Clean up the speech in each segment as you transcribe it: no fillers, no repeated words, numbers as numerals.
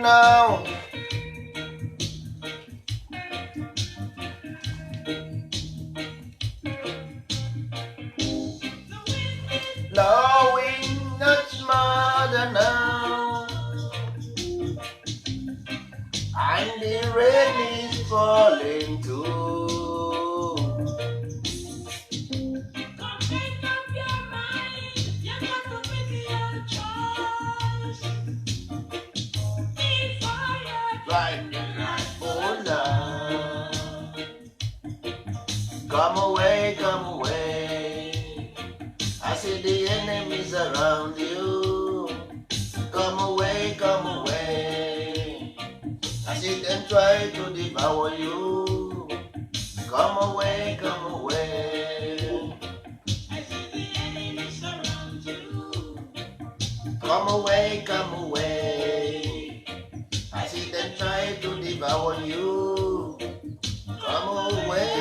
Now. Blowing much mother now. And the rain is falling too. Come make up your mind. You got to make your choice. Before you Right drink the glass oh full of now. love. Come away, come away. I see the enemies around you. Come away, come away. I see them try to devour you. Come away, come away. I see the enemies around you. Come away, come away. I see them try to devour you. Come Come away. away.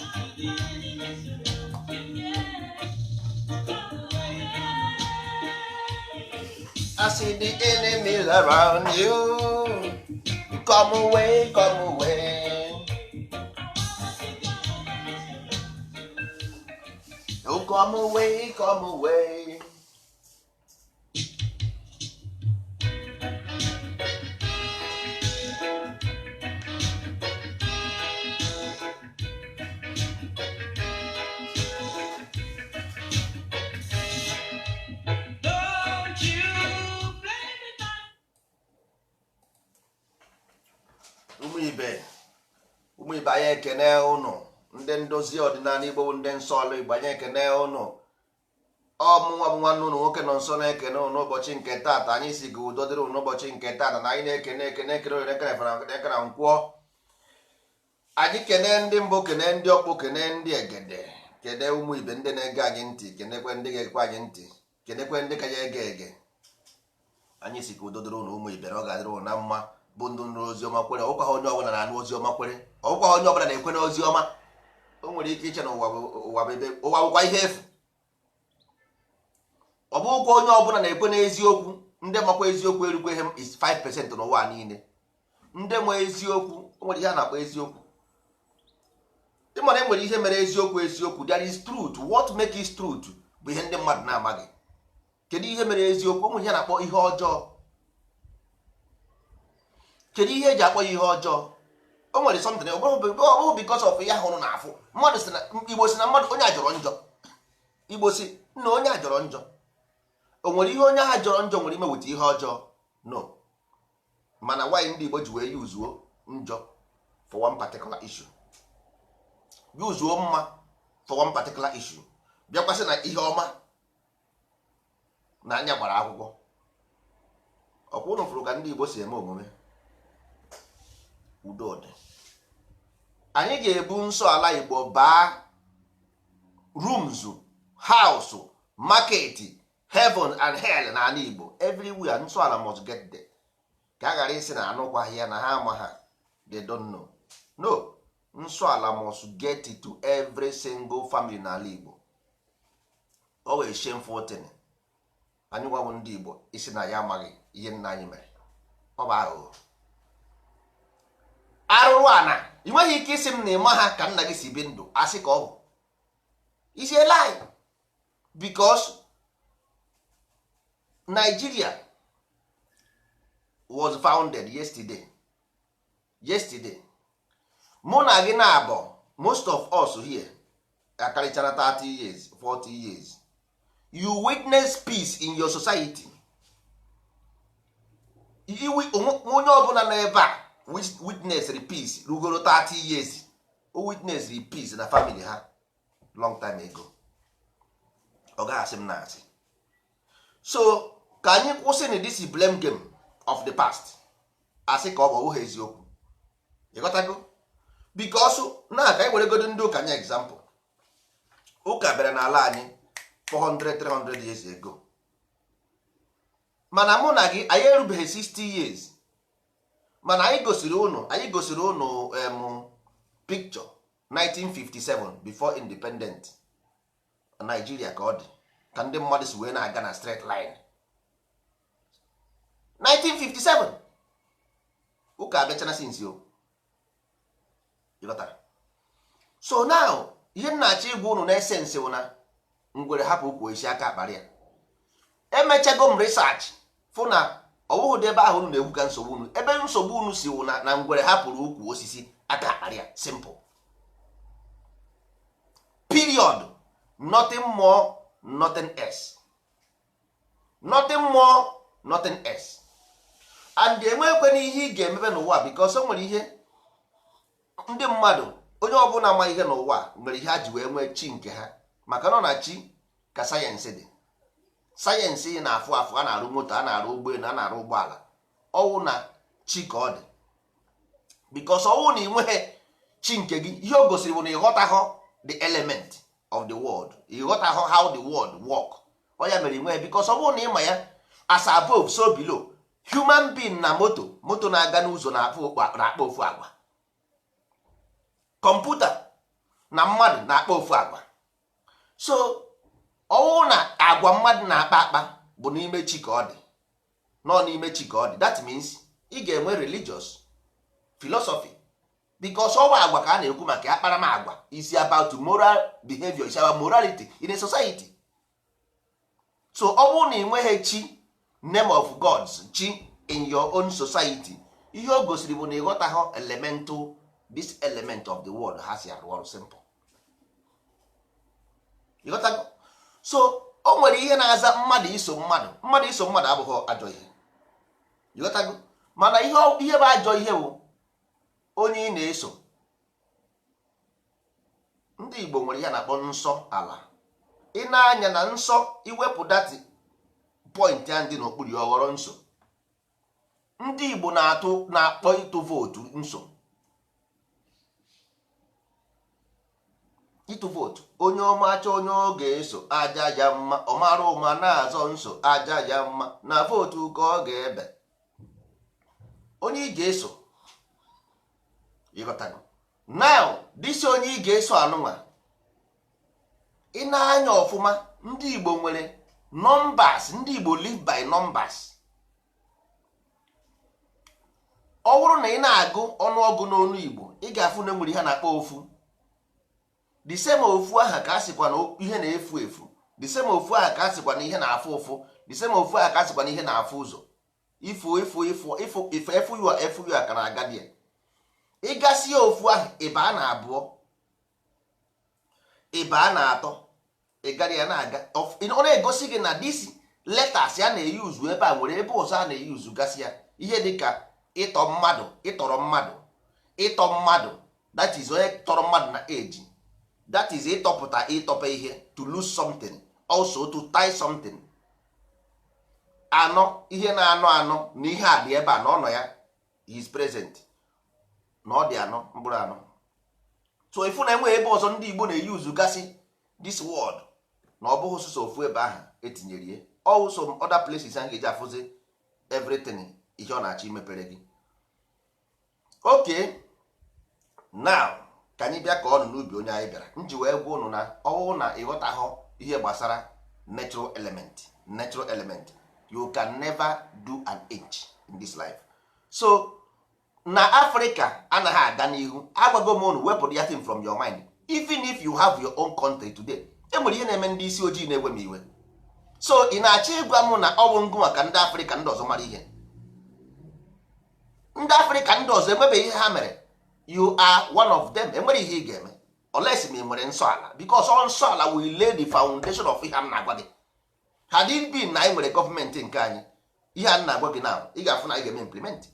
I see the enemies around you. Yeah. Come away. I see the enemies around you. Come away, come away. I wanna see the enemies around you. Oh, come away, come away. Don't you blame it on Ụmụ ibe, ụmụ ibe, anyị ekene ụnụ. Ndị ndozi ọdịnala Igbo bụ ndị nsọ ala Igbo, anyị ekene ụnụ. Ọmụnwa bụ nwanne ụnụ nwoke nọ nso na-ekene ụnụ n'ụbọchị nke taata. Anyị si gị udo dịrị ụnụ n'ụbọchị nke taata, na anyị na-ekene ekene ekene oyere ekene fara ekene nkwụọ. Anyị kene ndị mbụ, kene ndị ọkpụ, kene ndị egede, kene ụmụ ibe ndị na-ege anyị ntị, kenekwe ndị ga-ekwe anyị ntị, kenekwe ndị ka ya ege ege. Anyị si ka udo dịrị ụnụ, ụmụ ibe, na ọ ga-adịrị ụnụ na mma. Bụ ndụ nụrụ ozi ọma kwere. Ọgwụkwa ha onye ọbụla na-anụ ozi ọma kwere, ọgwụkwa ha onye ọbụla na-ekwe n'ozi ọma. O nwere ike iche na ụwa bụ ụwa bụ ebe ụwa bụkwa ihe efu. Ọ bụghịkwa onye ọbụla na-ekwe n'eziokwu. Ndị makwa eziokwu erukwe ihe is 5% n'ụwa niile. Ndị nwe eziokwu, o nwere ihe a na-akpọ eziokwu. Ịmara e nwere ihe mere eziokwu eziokwu. There is truth. What make is truth bụ ihe ndị mmadụ na-amaghị. Kedu ihe mere eziokwu? O nwere ihe a na-akpọ ihe ọjọọ. Kedu ihe eji akpọ ya ihe ọjọọ? O nwere something. Ọ bụghị because of ya hụrụ n'afụ mmadụ si na Igbo si na mmadụ onye a jọrọ njọ. Igbo si na onye a jọrọ njọ. O nwere ihe onye ahụ jọrọ njọ nwere ime weta ihe ọjọọ? No. Mana why ndị Igbo ji wee yuzuo njọ for one particular issue, yuzuo mma for one particular issue, bịakwasị na ihe ọma na anya gbara akwụkwọ? Ọkwa ụnụ fụrụ ka ndị Igbo si eme omume. Udo dị. Anyị ga-ebu nsọ ala Igbo baa rooms, house, market, heaven and hell na ala Igbo everywhere. Nsọ ala must get there, ka a ghara isi na anụkwaghị ya na ha ama ha. They don't know. No, nsọ ala must get to every single family n'ala Igbo. O wee shameful thing anyị gwabụ ndị Igbo isi na ya amaghị ihe nna anyị mere. Ọ bụ aghụghọ, arụrụ ana. Ị nweghị ike isi m na ịma ha ka nna gị si bi ndụ. Asị ka ọ bụ is a lie, because Nigeria was founded yesterday. Yesterday mụ na gị na-abọ, most of us here akarịchara 30 years, 40 years. You witness peace in your society. Onye ọbụla nọ ebe a witness peace rugoro 30 years, o witness peace na family ha long time ago. Ọ gaghị asị m na asị. So ka anyị kwụsị na this blame game of the past. Asị ka ọ bụ ọbụghị eziokwu. Ịghọtago? Because na ka anyị were godo ndị ụka nye example. Ụka bịara n'ala anyị 400, 300 years ago, mana mụ na gị anyị erubeghị 60 years. Mana anyị gosiri ụnụ picture 1957, before independent Nigeria, ka ọ dị ka ndị mmadụ si wee na-aga na straight line. 1957 ụka abịachana since o. Ịghọtara? So now, ihe m na-achọ ịgwa unu na essence bụ na ngwere hapụ ukwu isi, aka akparị ya. Emechago m research fụ na ọwụhụ dị ebe ahụ unu na-ekwu ka nsogbu unu, ebe nsogbu unu si wụ na ngwere hapụrụ ukwu osisi, aka akparị ya. Simple, period. Nothing more, nothing else, nothing more, nothing else. And enwekwe n'ihe ị ga-emebe n'ụwa, because o nwere ihe ndị mmadụ, onye ọbụla ma ihe n'ụwa nwere ihe ha ji wee nwee chi nke ha, maka na ọ na chi ka sayensị dị. Sayensị na-afụ afụ, a na-arụ moto, a na-arụ ụgbọelu, a na-arụ ụgbọala, ọwụ na chi ka ọ dị. Because ọwụ na ị nweghị chi nke gị, ihe o gosiri bụ na ịghọtaghọ the element of the world, ịghọtaghọ how the world work. Ọ ya mere ị nweghị, because ọ bụrụ na ịma ya, as above so below. Human being na moto, moto na-aga n'ụzọ na-akpa ofu agwa. Kọmputa na mmadụ na-akpa ofu agwa. So ọwụ na agwa mmadụ na-akpa akpa bụ n'ime chi ka ọ dị, nọ n'ime chi ka ọ dị. That means ị ga-enwe religious philosophy, because ọwa agwa ka a na-ekwu maka akparamagwa is about moral behavior, is about morality in a society. So ọ bụrụ na ị nweghị chi, name of gods, chi in your own society, ihe o gosiri bụ na ịghọtaghọ elemental, this element of the world ha si arụ ọrụ. Simple. Ịghọtago? So o nwere ihe na-aza mmadụ iso mmadụ. Mmadụ iso mmadụ abụghị ajọ ihe. Ịghọtago? Mana ihe bụ ajọ ihe bụ onye ị na-eso. Ndị Igbo nwere ihe a na-akpọ nsọ ala. Ị na-anya na nsọ, iwepụ that point ya dị n'okpuru ya, ọghọrọ nso. Ndị Igbo na-atụ, na-akpọ ịtụ vootu nso, ịtụ vootu. Onye ọma achọ onye ọ ga-eso, aja ya mma, ọ mara ụma na-azọ nso, aja ya mma na vootu ka ọ ga-ebe onye ị ga-eso. Ịghọtago? Now, this onye ị ga-eso anụnwa, ị na-anya ọfụma, ndị Igbo nwere numbers. Ndị Igbo live by numbers. Ọ bụrụ na ị na-agụ ọnụọgụ n'onu Igbo, ị ga-afụ na enwere ihe a na-akpọ ofu. The same ofu aha ka a sịkwa na ihe na-efu efu. The same ofu aha ka a sịkwa na ihe na-afụ ụfụ. The same ofu aha ka a sịkwa na ihe na-afụ ụzọ. Ifu ifu ifu ifu ifu efu yu efu yu ka na-aga dị ya. Ịgasị ya ofu ahụ, ịbaa na abụọ, ịbaa na atọ, ịgara ya na-aga. Ọ na-egosi gị na this letters ya na-eyuzu ebe a nwere ebe ọzọ a na-eyuzu gasị ya. Ihe dịka ịtọ mmadụ, ịtọrọ mmadụ, ịtọ mmadụ, that is onye tọrọ mmadụ na age. That is ịtọpụta, ịtọpe ihe, to lose something, also to tie something. Anọ, ihe na-anọ anọ na ihe a dị ebe a na ọ nọ ya, he is present, na ọ dị anọ, mkpụrụ anọ. So ifu na enweghị ebe ọzọ ndị Igbo na-eyuzu gasị this word, na ọ bụghị sọsọ ofu ebe ahụ etinyere ihe. Also other places a ga-eji afụzi everything ihe ọ na-achọ imepere gị. Okay, now ka anyị bịa ka ọ nọ n'ubi onye anyị bịara nji wee gwa ụnụ na ọwụ na ịghọtaghọ ihe gbasara natural element. Natural element, you can never do an inch in this life. So na Africa anaghị aga n'ihu. Agwago m ụnụ, wepụ that thing from your mind. Even if you have your own country today, e nwere ihe na-eme ndị isi ojii na-ewe m iwe. So ị na-achọ ịgwa m na ọ bụ ngụ maka ndị Afrịka ndị ọzọ mara ihe? Ndị Afrịka ndị ọzọ enwebeghị ihe ha mere. You are one of them. Enwere ihe ị ga-eme unless ma ị nwere nsọ ala, because ọ nsọ ala will lay the foundation of ihe m na-agwa gị. Had it been na anyị nwere gọọmenti nke anyị, ihe a m na-agwa gị now, ị ga-afụ na anyị ga-eme implement.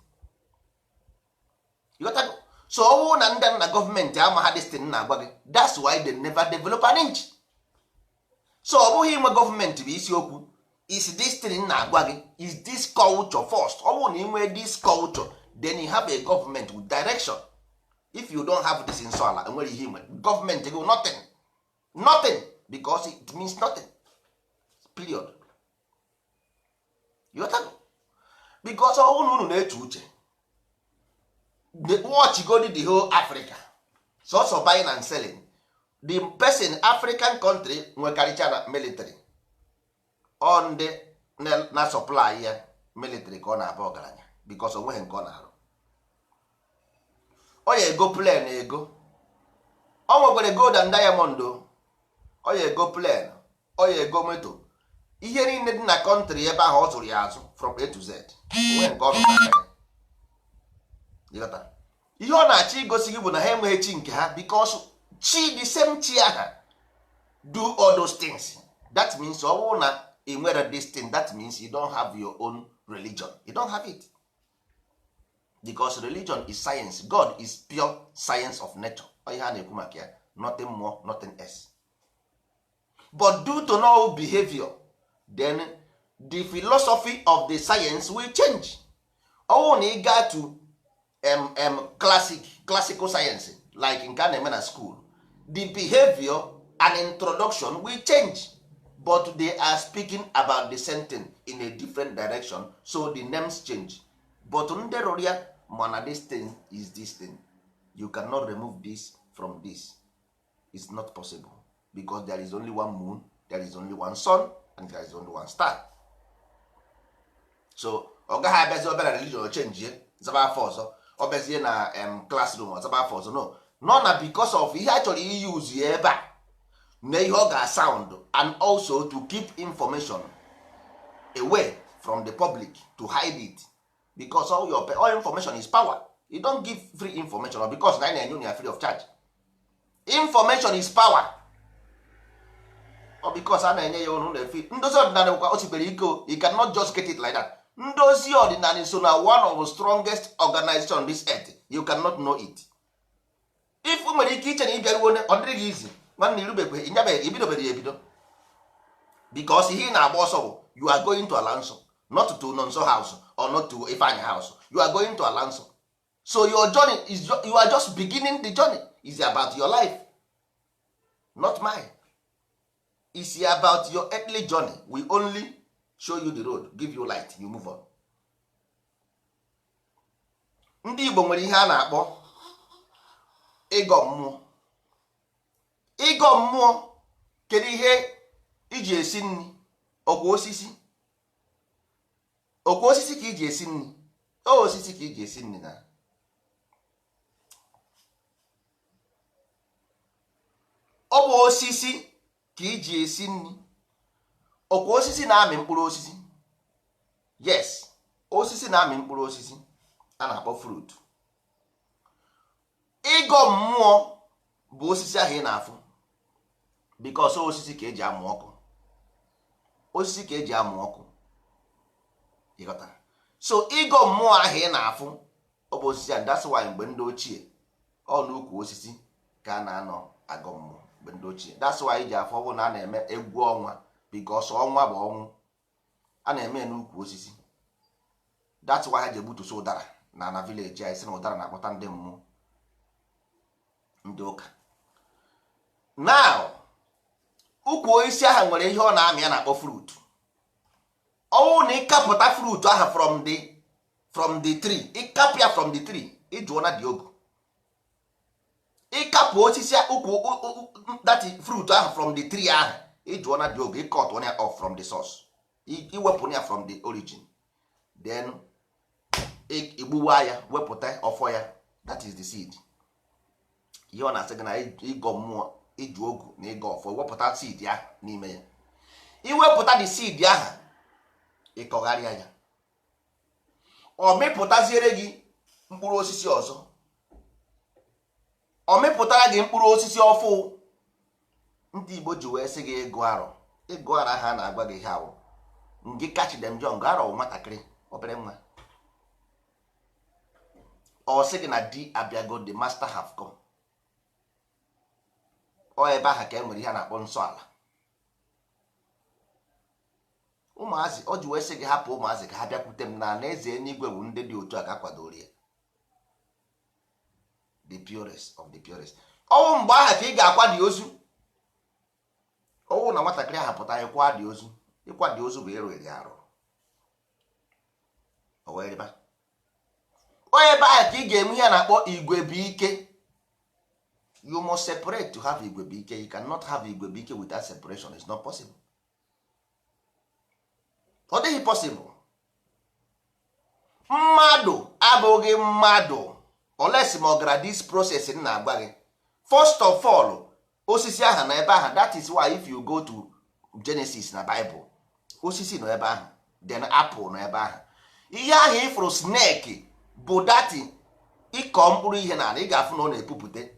Ịghọtago? So ọwụ na ndị na gọọmenti ama ha this thing na-agwa gị, that's why they never develop an inch. So ọ bụghị inwe gọọmenti bụ isiokwu. Is this thing na-agwa gị, is this culture first. Ọ bụrụ na ị nwee this culture, then you have a government with direction. If you don't have this nsọ ala, enwere ihe inwe gọọmenti gị, nothing, nothing, because it means nothing, period. Ịghọtago? Because ọ bụrụ na unu na-eche uche, watch godi the whole Africa, sọsọ buying and selling. The person African country nwekarịcha na military, ọ ndị na supply ya Military ka ọ na-aba ọgaranya because o nweghị nke ọ na-arụ. Ọ ya ego plane, ego ọ nwekwara gold and diamond o. Ọ ya ego plane, ọ ya ego moto, ihe niile dị na country ebe ahụ ọ zụrụ ya azụ from A to Z. Onwe nke ọ rụrụ aka ya. Ịghọtara? Ihe ọ na-achọ igosi gị bụ na ha enweghị chi nke ha, because chi, the same chi aha do all those things. That means ọ bụrụ na ị nwere this thing, that means you don't have your own religion. You don't have it, because religion is science. God is pure science of nature. Ọ ihe a na-ekwu maka ya, nothing more, nothing else. But due to no behavior, then the philosophy of the science will change. Ọwụ na ị gaa to classical science, like nke a na-eme na school, the behavior and introduction will change, but they are speaking about the same thing in a different direction. So the names change, but ndị rụrụ ya mana this thing is this thing. You cannot remove this from this. It's not possible, because there is only one moon, there is only one sun, and there is only one star. So ọ gaghị abịazi ọbịa na religion o change zaba afọ ọzọ, ọ bịazie na classroom ọ zaba afọ ọzọ. No, nọ na because of ihe a chọrọ iyuzu ya ebe a na ihe ọ ga-sound, and also to keep information away from the public, to hide it, because all information is power. You don't give free information, or because na anyị na-enye unu ya free of charge. Information is power. Ọ because a na-enye ya unu na-efi. Ndozi ọdịnala bụkwa o sikwere ike o. You cannot just get it like that. Ndozi ọdịnala so na one of the strongest organization on this earth. You cannot know it. If o nwere ike iche na ịbịaruo, ọ dịrị gị izi. Nwanne, irubekwe, ịnyabeghị, ebidobere ya ebido, because ihe ị na-agba ọsọ bụ you are going to ala nsọ, not to Nonso house or not to Ifeanyi house. You are going to ala nsọ. So your journey is, you are just beginning. The journey is about your life, not mine. Is about your earthly journey. We only show you the road, give you light, you move on. Ndị Igbo nwere ihe a na-akpọ ịgọ mmụọ. Ịgọ mmụọ, kedu ihe iji esi nri? Ọkwa osisi, ọkwa osisi ka iji esi nri. O osisi ka iji esi nri na ọ bụ osisi ka iji esi nri. Ọkwa osisi na-amị mkpụrụ osisi. Yes, osisi na-amị mkpụrụ osisi a na-akpọ fruit. Ịgọ mmụọ bụ osisi ahụ ị na-afụ, because osisi ka eji amụ ọkụ, osisi ka eji amụ ọkụ. Ịghọtara? So ịgọ mmụọ ahụ ị na-afụ, ọ bụ osisi ahụ. That's why mgbe ndị ochie, ọ n'ukwu osisi ka a na-anọ agọ mmụọ mgbe ndị ochie. That's why ji afọ bụ na a na-eme egwu ọnwa, because ọnwa bụ ọnwụ, a na-eme n'ukwu osisi. That's why ha ji egbutusi ụdara na village anyị, sị na ụdara na-akpọta ndị mmụọ, ndị ụka. Now, ukwu osisi ahụ nwere ihe ọ na-amị a na-akpọ fruit. Ọnwụ na ịkapụta fruit ahụ from the tree, ịkapụ ya from the tree, ịjụọ na dị ogu. Ịkapụ osisi ukwu that fruit ahụ from the tree ahụ, ịjụọ na dị ogu, ịkọt ya off from the source, iwepụ ya from the origin, then igbuwa ya, wepụta ọfọ ya. That is the seed. Ihe ọ na-asị gị na ịgọ mmụọ, iju ogu na ịgọ ọfọ, wepụta seed ahụ n'ime ya. Iwepụta the seed ahụ, ịkọgharịa ya, ọ mịpụtaziere gị mkpụrụ osisi ọzọ, ọ mịpụtara gị mkpụrụ osisi ọfụ. Ndị Igbo ji wee sị gị ịgụ arọ. Ịgụ arọ ha na-agwa gị ihe awụ ngị catch them young. Arọ wụ nwatakịrị, obere nwa. Ọ sị gị na di abịago, the master have come. Ọ ebe ahụ ka e nwere ihe a na-akpọ nsọ ala. Ụmụazị, ọ ji wee sị gị hapụ ụmụazị ka ha bịakwute m, na eze eluigwe bụ ndị dị otu a ka kwadoro ya, the purest of the purest. Ọnwụ mgbe ahụ ka ị ga-akwa dị ozu. Ọnwụ na nwatakịrị ahụ pụta, ịkwa dị ozu. Ịkwa dị ozu bụ ịrụ eri arụ. O wee rịba. Onye ebe ahụ ka ị ga-enwe ihe a na-akpọ igwe bụ ike. You must separate to have igwe bụ ike. You cannot have igwe bụ ike without separation. It's not possible. Ọ dịghị possible. Mmadụ abụghị mmadụ unless ma ọ gara this process m na-agwa gị. First of all, osisi ahụ na ebe ahụ. That is why if you go to Genesis na Bible, osisi nọ ebe ahụ, then apple nọ ebe ahụ. Ihe ahụ ịfụrụ snake bụ that ịkọ mkpụrụ ihe na ala, ị ga-afụ na ọ na-epupụte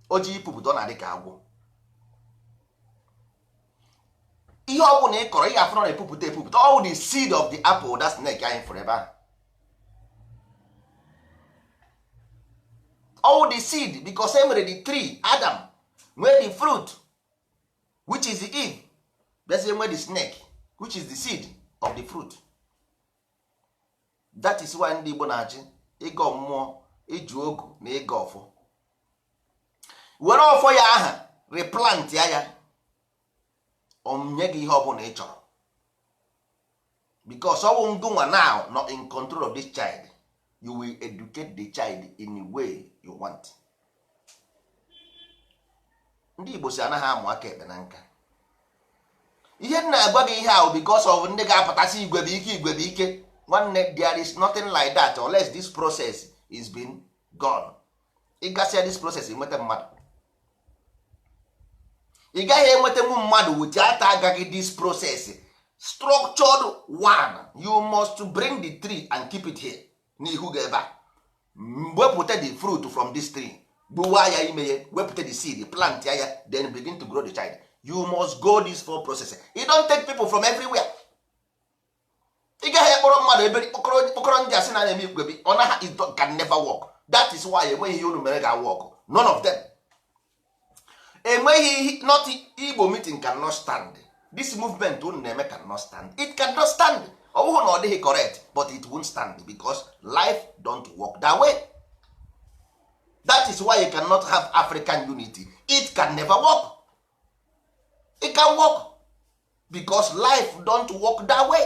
oji ipupụta, ọ na-adị ka agwọ. Ihe ọ bụla ị kọrọ, ị ga-afụ na ọ na-epupụta epupụta. All the seed of the apple, that snake anyị fụrụ ebe ahụ, all the seed, because e nwere the tree Adam, nwee the fruit which is the Eve, bịazie nwee the snake which is the seed of the fruit. That is why ndị Igbo na-achị ịgọ mmụọ, iju ogu na ịgọ ọfọ. Were ọfọ ya aha replant ya, ya onye gị ihe ọbụla ị chọrọ, because ọwụ ngụnwa now not in control of this child. You will educate the child in the way you want. Ndị Igbo si anaghị amụ aka ekpe na nka. Ihe m na-agwa gị ihe ahụ because of ndị ga-apụtasị igwe bụ ike, igwe bụ ike. Nwanne, there is nothing like that unless this process is been gone. Ị gasịa this process, nweta mmadụ. Ị gaghị enwetanwu mmadụ without agaghị this process structured one. You must bring the tree and keep it here n'ihu gị ebe a. Wepụta the fruit from this tree, gbuwa ya ime ya, wepụta the seed, plant ya, then begin to grow the child. You must go this four process. You don't take people from everywhere. Ị gaghị ekpọrọ mmadụ ebe kpọkọrọ ndị asị na na-eme igwe ọ naghị, it can never work. That is why enweghị ihe unu mere ga work. None of them. Enweghị, not Igbo meeting cannot stand. This movement unu na-eme cannot stand. It cannot stand. Ọ bụghị na ọ dịghị correct, but it won't stand because life don't work that way. That is why you cannot have African unity. It can never work. It can work because life don't work that way.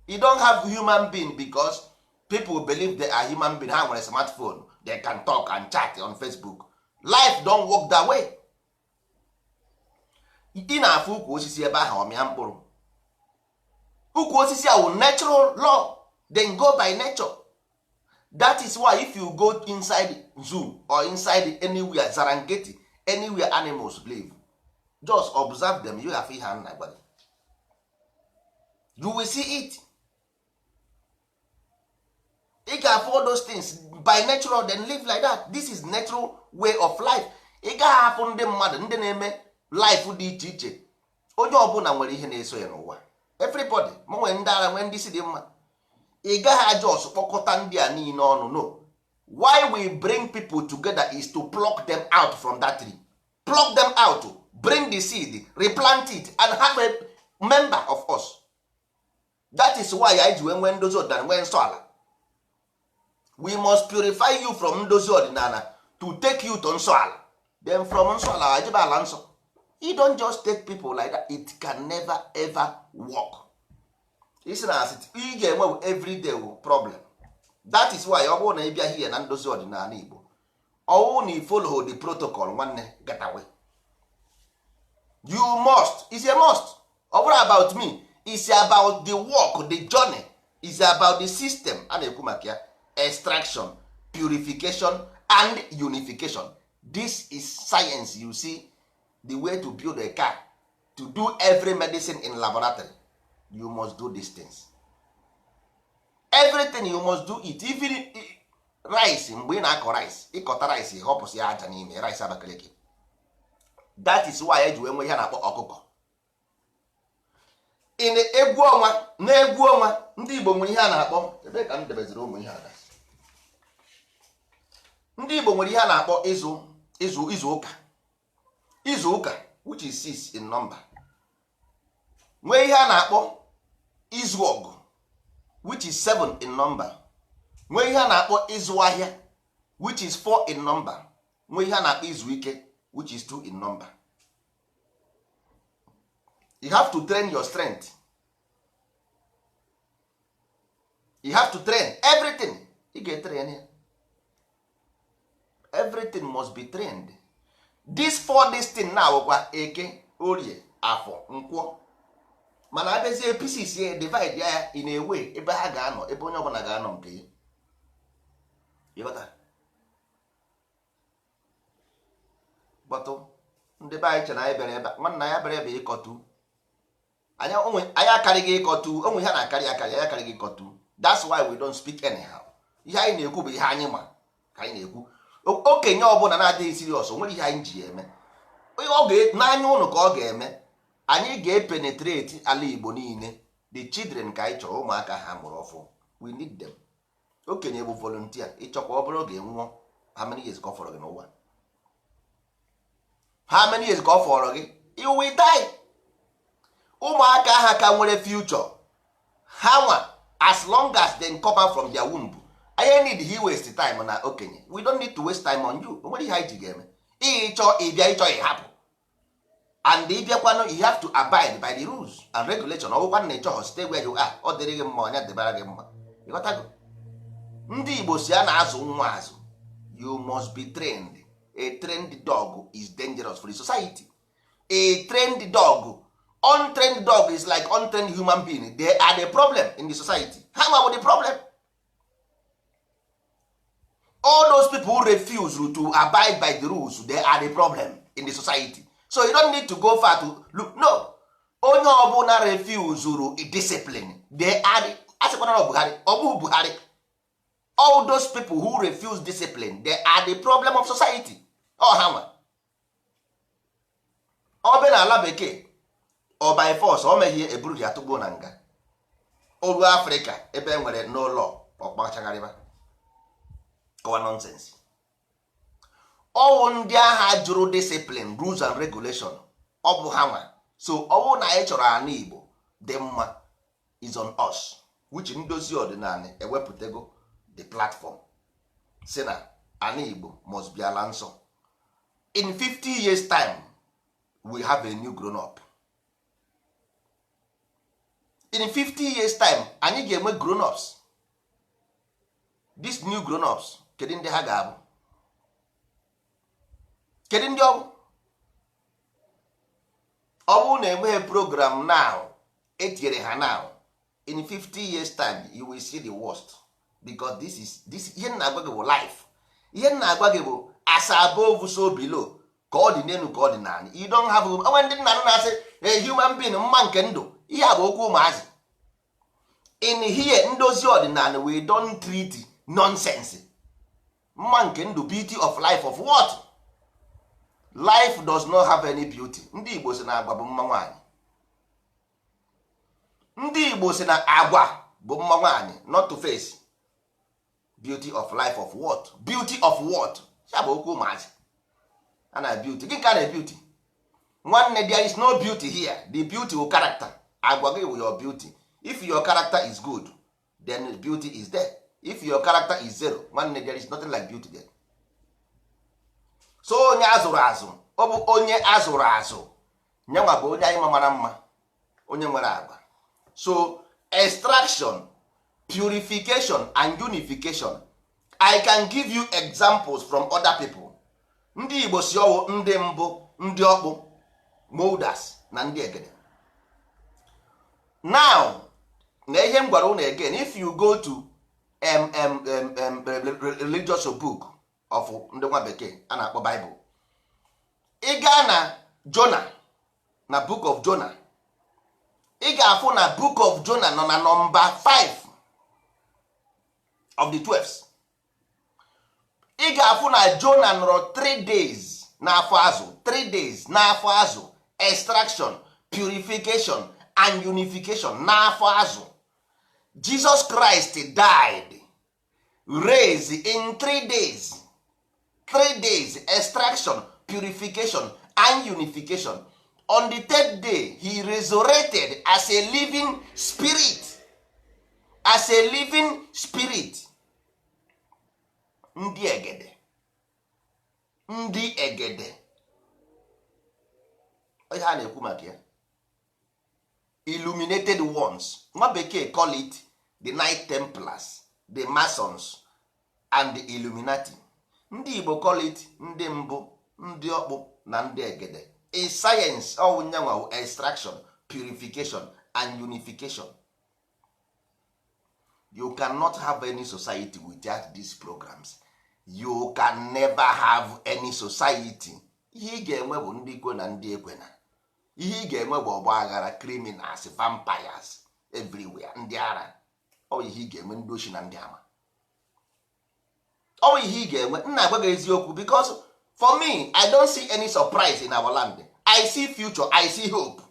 You don't have human being because people believe they are human being. Ha nwere smartphone, they can talk and chat on Facebook. Life don't work that way. Ị na-afụ ukwu osisi ebe ahụ, ọmịa mkpụrụ. Ukwu osisi ahụ, natural law, then go by nature. That is why if you go inside zoo or inside anywhere, Serengeti, anywhere animals live, just observe them, you have ihe a na-agwa gị. You will see it. Ị ga-afụ all those things by natural, then live like that. This is natural way of life. Ị gaghị afụ ndị mmadụ ndị na-eme life dị iche iche. Onye ọbụla nwere ihe na-eso ya n'ụwa. Everybody ma nwere ndị ara, nwee ndị isi dị mma. Ị gaghị ajọs kpọkọta ndị a niile ọnụ. No. Why we bring people together is to pluck them out from that tree, pluck them out, bring the seed, replant it and have a member of us. That is why anyị ji wee nwee ndozi ọdịnala, nwee nsọ ala. We must purify you from ndozi ọdịnala to take you to nsọ ala. Then from nsọ ala ajebe ala nsọ. You don't just take people like that. It can never ever work. Isi na asị ị ga-enwe everyday problem. That is why ọ bụrụ na ị bịa here na ndozi ọdịnala Igbo, ọwụ na i follow the protocol, nwanne, get away. You must. It's a must. Ọ bụrụ about me, it's about the work, the journey, it's about the system a na-ekwu maka ya: extraction, purification and unification. This is science. You see the way to build a car, to do every medicine in laboratory, you must do these things. Everything you must do it. Even rice, mgbe ị na-akọ rice, ịkọta rice, họpụsị ya aja n'ime rice Abakaliki. That is why eji wee nwee ihe a na-akpọ ọkụkọ in egwu ọnwa. Na egwu ọnwa, ndị Igbo nwere ihe a na-akpọ, ebe ka m debeziri ụmụ ihe ada, ndị Igbo nwere ihe a na-akpọ ịzụ ịzụ izu ụka, izu ụka, which is six in number. Nwee ihe a na-akpọ izu ọgụ, which is seven in number. Nwee ihe a na-akpọ ịzụ ahịa, which is four in number. Nwee ihe a na-akpọ izu ike, which is two in number. You have to train your strength. You have to train everything. Ị ga-etrain ya. Everything must be trained. This four, this thing now kwa Eke, Orie, Afọ, Nkwọ. Mana abịazie pieces ya, divide ya in a way ebe ha ga-anọ, ebe onye ọbụla ga-anọ nke ya. Ịghọta? Kpọtụ ndị be anyị chere anyị bịara ebe a, nwanna ya bịara ebe ịkọtu anyị, onwe anyị akarịghị ịkọtu onwe ihe na-akarị akarị, anyị akarịghị ịkọtu. That's why we don't speak anyhow. Ihe anyị na-ekwu bụ ihe anyị ma ka anyị na-ekwu. Okenye ọbụla na-adịghị serious, o nwere ihe anyị ji eme. Ọ n'anya ụnụ ka ọ ga-eme. Anyị ga-epenetrate ala Igbo niile. The children ka anyị chọrọ, ụmụaka ha mụrụ ọfụ, we need them. Okenye bụ volunteer. Ịchọkwa ọ bụrụ oge nwụọ, how many years ka ọ fọrọ gị n'ụwa? How many years ka ọ fọrọ gị? You will die. Ụmụaka ha ka nwere future ha nwa, as long as they come out from their womb. Anyị need he waste time na okenye. We don't need to waste time on you. O nwere ihe anyị ji ga-eme. Ịchọ ịbịa, ịchọ ịhapụ, and ịbịakwanụ, you have to abide by the rules and regulation. Ọgwụkwa na ịchọghọ, stay where you are. Ọ dịrị gị mma, ọnya dịbara gị mma. Ịghọtago? Ndị Igbo si a na-azụ nwa azụ. You must be trained. A trained dog is dangerous for the society. A trained dog, untrained dog is like untrained human being. They are the problem in the society. Ha nwa bụ the problem. All those people who refuse to abide by the rules, they are the problem in the society. So you don't need to go far to look. No, onye ọbụla refuse discipline, they are the, asịkwana na Buhari, ọ bụghị Buhari. All those people who refuse discipline, they are the problem of society. Ọ ha nwa. Ọ bịa n'ala bekee, ọ by force o meghie, eburu ya tụgbuo na nga. Oru Afrịka ebe e nwere n'ụlọ ọkpachagharịba kọwa nonsense. Ọwụ ndị agha jụrụ discipline, rules and regulation, ọ bụ ha nwa. So ọwụ na anyị chọrọ ana Igbo dị mma is on us, which ndozi ọdịnala ewepụtago the platform si na ana Igbo must be ala nsọ. In 50 years time, we have a new grown up. In 50 years time, anyị ga-enwe grown ups. These new grown ups, kedu ndị ha ga-abụ? Kedu ndị ọ bụ? Ọ bụrụ na enweghị program now etinyere ha now, in 50 years time you will see the worst, because this is this ihe m na-agwa gị bụ life. Ihe m na-agwa gị bụ as above, so below. Ka ọ dị n'elu, ka ọ dị n'ala. You don't have onwe. Ndị nna na-asị a human being mma nke ndụ, ihe a bụ okwu ụmụazị. In here, ndozi ọdịnala, we don't treat nonsense. Mma nke ndụ, beauty of life of what? Life does not have any beauty. Ndị Igbo si na agwa bụ mma nwaanyị. Ndị Igbo si na agwa bụ mma nwaanyị, not to face. Beauty of life of what? Beauty of what? Ya bụ okwu ụmụazị a na beauty gị ka na beauty. Nwanne, there is no beauty here. The beauty will character. Agwa gị will your beauty. If your character is good, then beauty is there. If your character is zero, nwanne, there is nothing like beauty there. So onye azụrụ azụ, ọ bụ onye azụrụ azụ nyanwa bụ onye anyị ma mara mma, onye nwere agwa. So extraction, purification and unification. I can give you examples from other people. Ndị Igbo si ọwụ ndị mbụ, ndị ọkpụ molders na ndị egede. Now, na ihe m gwara unu again, if you go to religious book of ndị nwa bekee a na-akpọ Bible, ị gaa na Jonah, na Book of Jonah, ị ga-afụ na Book of Jonah nọ na nọmba 5 of the 12. Ị ga-afụ na Jonah nọrọ 3 days n'afọ azụ, 3 days n'afọ azụ. Extraction, purification and unification n'afọ azụ. Jesus Christ died, raised in 3 days. 3 days, extraction, purification and unification. On the third day he resurrected as a living spirit, as a living spirit. Ndị egede, ndị egede, ihe a na-ekwu maka ya, illuminated ones. Nwa bekee call it the Knight Templars, the Masons and the Illuminati. Ndị Igbo call it ndị mbụ, ndị ọkpụ na ndị egede. In science, ọwụ nyanwa extraction, purification and unification. You cannot have any society without these programs. You can never have any society. Ihe ị ga-enwe bụ ndị kwe na ndị ekwena. Ihe ị ga-enwe bụ ọgba aghara, criminals, vampires everywhere, ndị ara. Ọ bụ ihe ị ga-enwe, ndị ochi na ndị ama. Ọ bụ ihe ị ga-enwe. M na-agwa gị eziokwu, because for me, I don't see any surprise in our land. I see future, I see hope,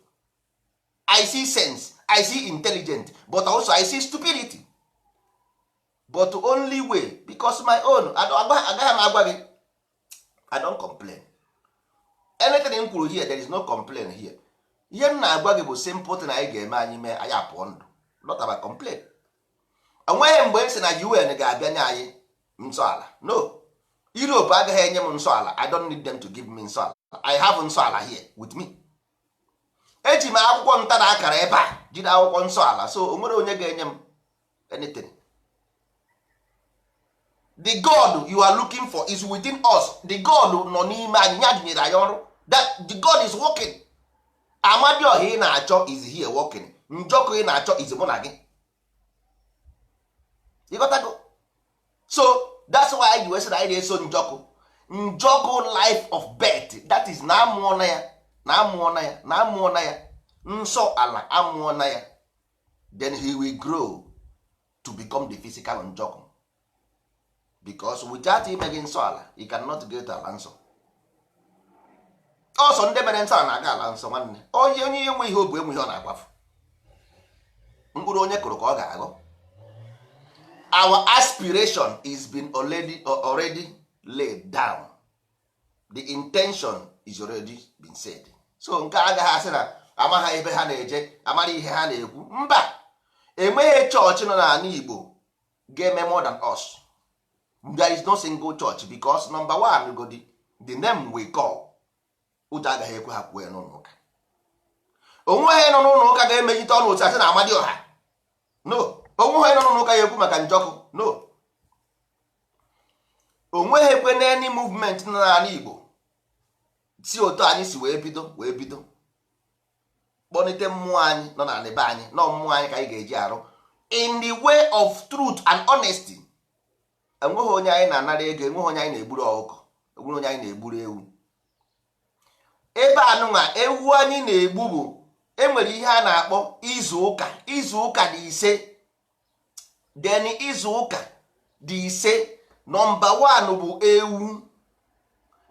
I see sense, I see intelligent, but also I see stupidity. But only way, because my own, agaghị m agwa gị, I don't complain anything m kwuru here. There is no complain here. Ihe m na-agwa gị bụ simple thing anyị ga-eme, anyị mee, anyị apụọ ndụ. Not about complain. Enweghị mgbe m sị na UN ga-abịa nye anyị nsọ ala. No, Europe agaghị enye m nsọ ala. I don't need them to give me nsọ ala. I have nsọ ala here with me. Eji m akwụkwọ nta na akara ebe a, jide akwụkwọ nsọ ala. So o nwere onye ga-enye m anything. The God you are looking for is within us. The God nọ n'ime anyị, ya nyere anyị ọrụ. That the God is working. Amadioha ị na-achọ is here working. Njọkụ ị na-achọ is mụ na gị. Ịghọtago? So that's why anyị ji wee sị na anyị na-eso njọkụ. Njọkụ, life of birth, that is na amụọ na ya, na amụọ na ya, na amụọ na ya, nsọ ala amụọ na ya. Then he will grow to become the physical njọkụ, because without ime gị nsọ ala, you cannot get to ala nsọ. Ọsọ ndị mere nsọ ala na-aga ala nsọ. Nwanne, onye ihe nwe ihe obu enwe ihe ọ na-agbafu. Mkpụrụ onye kụrụ ka ọ ga-aghọ. Our aspiration is been already laid down. The intention is already been said. So nke a agaghị asị na amaghị ebe ha na-eje, amara ihe ha na-ekwu. Mba, enweghị chọọchị nọ n'ala Igbo ga-eme more than us. There is no single church, because number one godi, the name we call, ụjọ agaghị ekwe ha kwuo ya n'ụlọ ụka. Onweghị nọ n'ụlọ ụka ga-emejite ọnụ otu asị na Amadioha. No, onweghị nọ n'ụlọ ụka ya ekwu maka njọkụ. No, onweghị ekwe na any movement nọ n'ala Igbo si otu anyị si wee bido kpọlite mmụọ anyị nọ n'ala be anyị. Nọ mmụọ anyị ka anyị ga-eji arụ in the way of truth and honesty. Enweghị onye anyị na-anara ego, enweghị onye anyị na-egburu ọkụkọ, enweghị onye anyị na-egburu ewu. Ebe anụnwa ewu anyị na-egbu bụ enwere ihe a na-akpọ izu ụka. Izu ụka dị 5. Then izu ụka dị 5. Number 1 bụ ewu,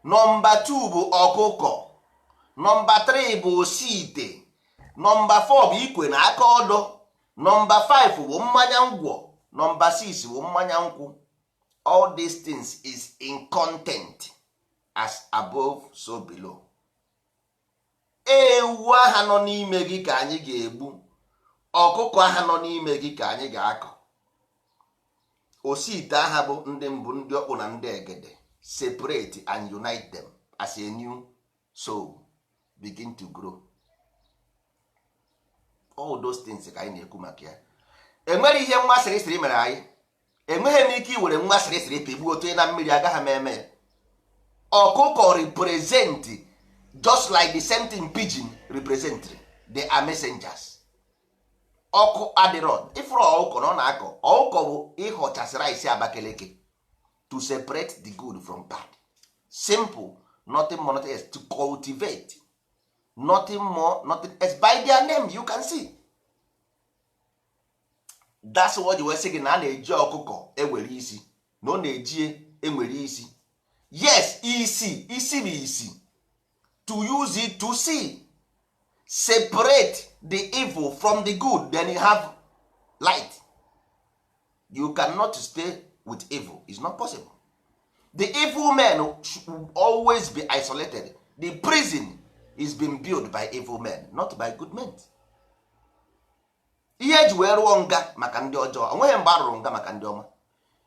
number 2 bụ ọkụkọ, number 3 bụ osiite, number 4 bụ ikwe na aka ọdọ, number 5 bụ mmanya ngwọ, number 6 bụ mmanya nkwụ. All these things is in content, as above so below. Ewu aha nọ n'ime gị ka anyị ga-egbu, ọkụkọ aha nọ n'ime gị ka anyị ga-akọ, osiite aha bụ ndị mbụ, ndị ọkpụ na ndị egede. Separate and unite them as a new soul begin to grow. All those things ka anyị na-ekwu maka ya. Enwere ihe nwa sịrị sịrị mere anyị. Enweghị m ike iwere nwa sịrị sịrị pigbuo otu na mmiri, agaghị m eme ya. Ọkụkọ represent just like the same thing pigeon represent. They are messengers. Ọkụ adịrọ ifuru ọkụkọ na ọ na-akọ ọkụkọ bụ ịghọchasị rice Abakaliki to separate the good from bad. Simple, nothing more, nothing else. To cultivate, nothing more, nothing else. By their name you can see. That's what you wee sị gị na a na-eji ọkụkọ ewere isi, na ọ na-eji enwere isi. Yes, isi, isi bụ isi, to use it to see, separate the evil from the good. Then you have light. You cannot stay with evil. It's not possible. The evil men should always be isolated. The prison is being built by evil men, not by good men. Ihe eji wee rụọ nga maka ndị ọjọọ, onweghị mgbe a rụrụ nga maka ndị ọma.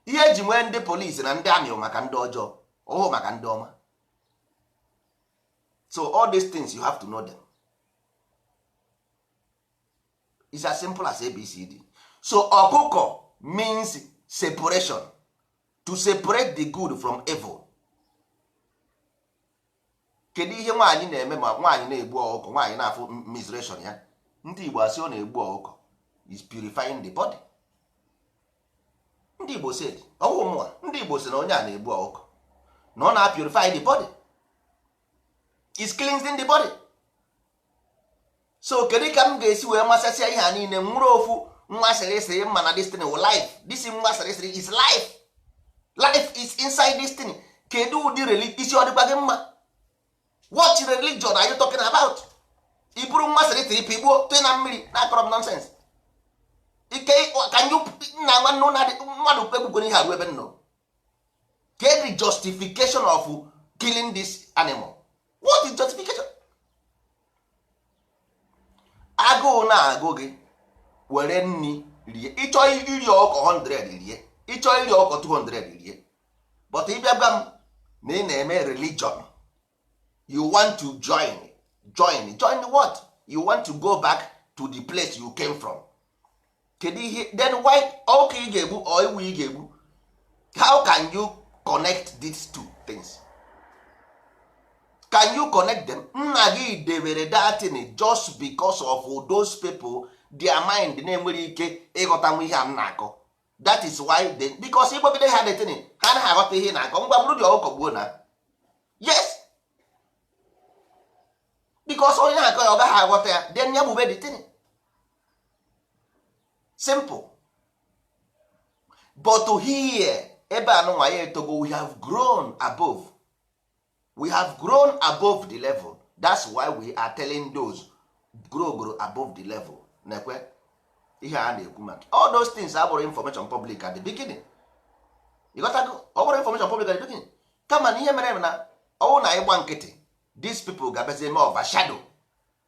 Ihe eji nwee ndị polisi na ndị amị bụ maka ndị ọjọọ, ọhụụ maka ndị ọma. So all these things, you have to know them. It's as simple as ABCD. So ọkụkọ means separation, to separate the good from evil. Kedu ihe nwaanyị na-eme ma nwaanyị na-egbu ọkụkọ? Nwaanyị na-afụ menstruation ya, ndị Igbo asị ọ na-egbu ọkụkọ, is purifying the body. Ndị Igbo said, ọwụ mụnwa, ndị Igbo sị na onye a na-egbu ọkụkọ na ọ na-purify the body, is cleansing the body. So kedu ka m ga-esi wee masasịa ihe a niile, nwụrụ ofu nwa sịrị sịrị mma na this thing wụ life? This nwa sịrị sịrị is life. Life is inside this thing. Kedu ụdị isi ọ dịkwa gị mma? What religion are you talking about? I buru nwa sịrị sịrị pigbuo, tụnye na mmiri, na-akọrọ m nonsense. Ike ka you nna nwanne ụna mmadụ kpegbugoro ihe arụ ebe m nọ. Get the justification of killing this animal. What is justification? Agụụ na-agụ gị, were nri rie. Ịchọ iri ọkụkọ 100, rie. Ịchọ iri ọkụkọ 200, rie. But ịbịa gwa m na ị na-eme religion, you want to join, join, join what? You want to go back to the place you came from? Kedu ihe then? Why ọkụ ị ga-egbu or ewu ị ga-egbu? How can you connect these two things? Can you connect them? Nna gị debere datin just because of those people, their mind na-enwere ike ịghọtanwu ihe a m na-akọ. That is why they, because ịgbagide ha detin, ha anaghị aghọta ihe ị na-akọ. Ngwa, bụrụ dị ọkụkọ gbuo na yes, because onye na-akọ ya, ọ gaghị aghọta ya. Then ya gbube the thing, simple. But to hear ebe anụnwa ya etogo, we have grown above, we have grown above the level. That's why we are telling those grow above the level. Na-ekwe ihe a na-ekwu maka all those things abụrụ information public at the beginning. You got to, ọ bụrụ information public at the beginning, kama na ihe mere na ọwụ na ịgba nkịtị, these people ga-abịazi eme overshadow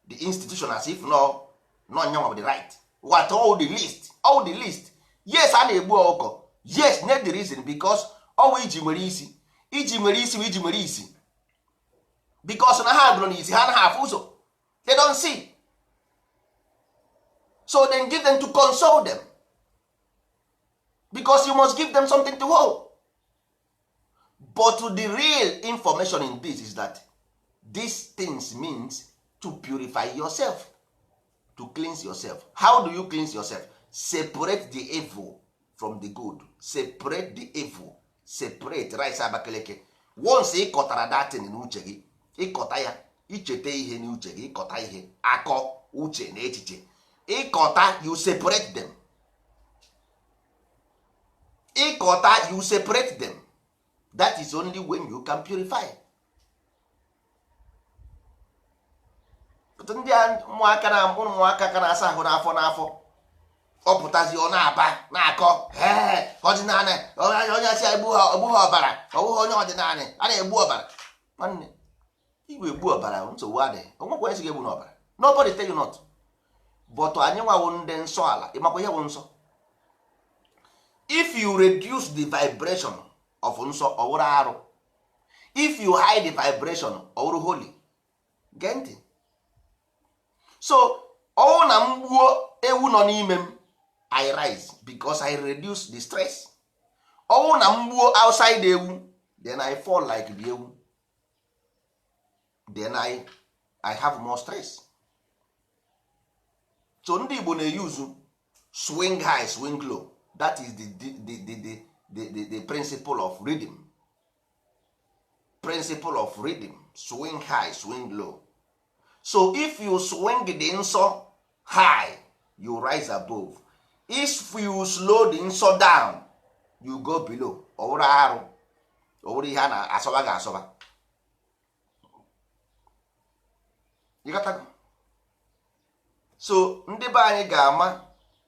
the institution as if no nyanwa the right. What all the list, all the list? Yes, a na-egbu ọkụkọ. Yes, net the reason, because ọwụ iji nwere isi, iji nwere isi, iji nwere isi, because na ha gụrụ n'isi, ha anaghị afụ ụzọ. They don't see. So then give them to console them, because you must give them something to hold. But the real information in this is that these things means to purify yourself, to cleanse yourself. How do you cleanse yourself? Separate the evil from the good. Separate the evil, separate rice Abakaliki. Once ị kọtara datin n'uche gị, ịkọta ya, icheta ihe n'uche gị, ịkọta ihe, akọ uche na echiche, ịkọta, you separate them. Ịkọta, you separate them. That is only when you can purify. But ndị a, ụmụaka na ụmụaka ka na-asa ahụ n'afọ n'afọ, ọ pụtazi, ọ na-aba na-akọ, "Ee, ọdịnala, onye asị egbu ha, egbu ha ọbara, ọ bụghị onye ọdịnala a na-egbu ọbara." Nwanne, igwe egbu ọbara, nsogbu adịghị. Onwekwa onye sị ga-egbu n'ọbara. Nobody tell you not. But anyị nwawo ndị nsọ ala, ịmakwa ihe bụ nsọ? If you reduce the vibration of nsọ, ọ wụrụ arụ. If you hide the vibration, ọ wụrụ holy. Gee ntị. So ọwụ na m gbuo ewu nọ n'ime m, I rise because I reduce the stress. Ọwụ na m gbuo outside ewu, then I fall like the ewu, then I have more stress. So ndị Igbo na-eyuzu swing high, swing low. That is the principle of rhythm, principle of rhythm: swing high, swing low. So if you swing the nsọ high, you rise above. If you slow the nsọ down, you go below. Ọ wụrụ arụ, ọ wụrụ ihe a na-asọba ga-asọba. You got that? So ndị be anyị ga-ama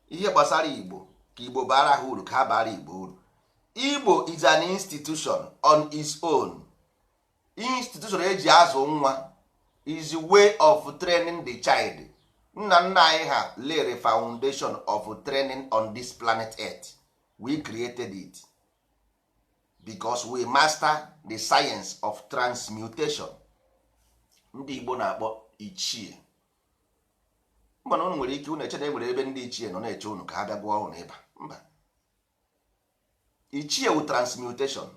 ihe gbasara Igbo, ka Igbo bara ha uru, ka ha bara Igbo uru. Igbo is an institution on its own. Institution eji azụ nwa is a way of training the child. Nna nna anyị ha lere foundation of training on this planet Earth. We created it because we master the science of transmutation. Ndị Igbo na-akpọ ichie. Mana unu nwere ike unu eche na e nwere ebe ndị ichie nọ na-eche unu ka ha bịa gwọọ unu ịba. Mba, ichie wu transmutation.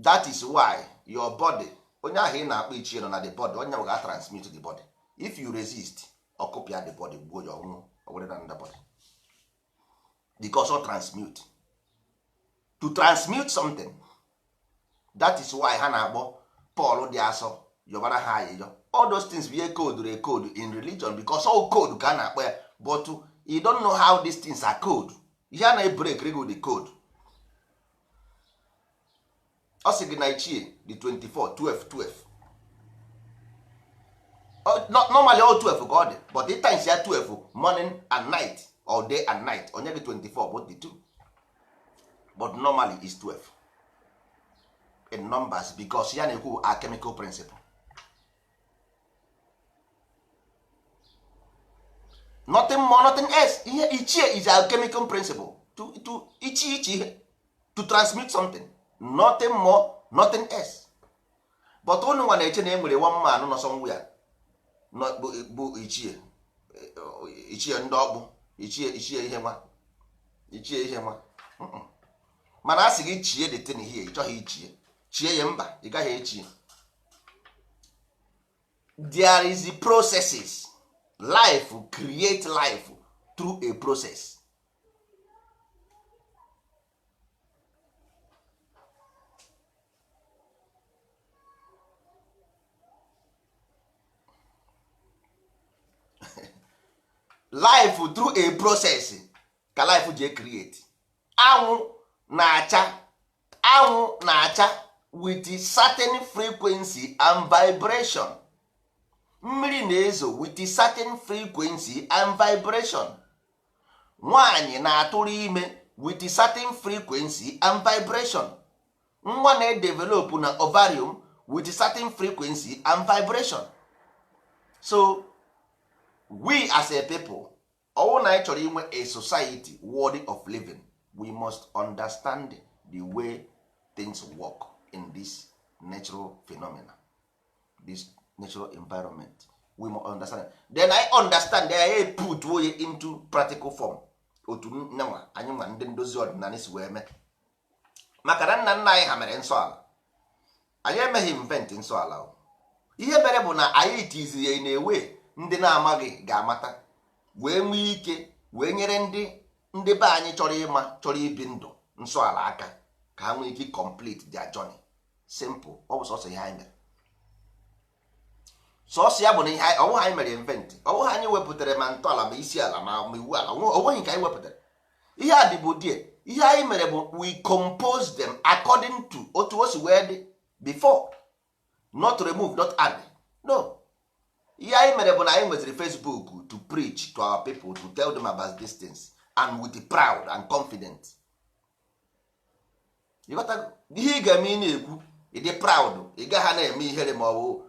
That is why your body, onye ahụ ị na-akpọ ichie nọ na the body, onye ahụ ga-transmute the body. If you resist, ọkụpịa the body, gbuo ya, ọnwụ, o were na the body, because ọ transmute. To transmute something. That is why ha na-akpọ Paul dị asọ yọbara ha ayịyọ. All those things bụ ihe code a code in religion, because all code ka a na-akpọ ya, but you don't know how these things are code. Ihe a na-ebreak rego the code. Ọ sị gị na ichie dị 24 12 12. Normally all 12 ka ọ dị, but the times ya 12 morning and night or day and night, onye gị 24, both the two, but normally is 12 in numbers, because ya na-ekwu alchemical principle. Nothing more, nothing else. Ihe ichie is alchemical principle to ichi ichi ihe, to transmit something, nothing more, nothing else. But unu nwa na-eche na e nwere one man nọ somewhere bụ ichie, ichie ndị ọkpụ, ichie, ichie ihe nwa, ichie ihe nwa. Mana a sị gị chie the thing here, ị chọghị ichie, chie ya, mba, ị gaghị echie. There is processes. Life create life through a process. Life through a process ka life ji create. Anwụ na-acha, anwụ na-acha with certain frequency and vibration. Mmiri na-ezo with certain frequency and vibration. Nwaanyị na-atụrụ ime with certain frequency and vibration. Nwa na-edevelop na ovarium with certain frequency and vibration. So we as a people, ọwụ na anyị chọrọ inwe a society worthy of living, we must understand the way things work in this natural phenomena, this natural environment. We must understand. Then I understand, then I put way into practical form. Otu nyanwa anyị nwa ndị ndozi ọdịnala si wee mee, maka na nna nna anyị ha mere nsọ ala. Anyị emeghị invent nsọ ala o. Ihe mere bụ na anyị tiziri ya na-ewe ndị na-amaghị ga-amata, wee nwee ike wee nyere ndị be anyị chọrọ ịma, chọrọ ibi ndụ nsọ ala aka, ka ha nwee ike complete their journey. Simple. Ọ bụ sọsọ ihe anyị mere, sọsọ ya bụ na ihe ọ bụghị anyị mere invent, ọ bụghị anyị wepụtara ma ntọala ma isi ala ma iwu ala, o nweghị nke anyị wepụtara. Ihe a dịbụ die. Ihe anyị mere bụ we compose them according to otu o si wee dị before, not remove, not add. No, ihe anyị mere bụ na anyị nweziri Facebook to preach to our people, to tell them about these things, and with the proud and confident. Ihe ị ga-eme, ị na-ekwu, ị dị proud, ị gaghị na-eme ihere, ma ọ bụ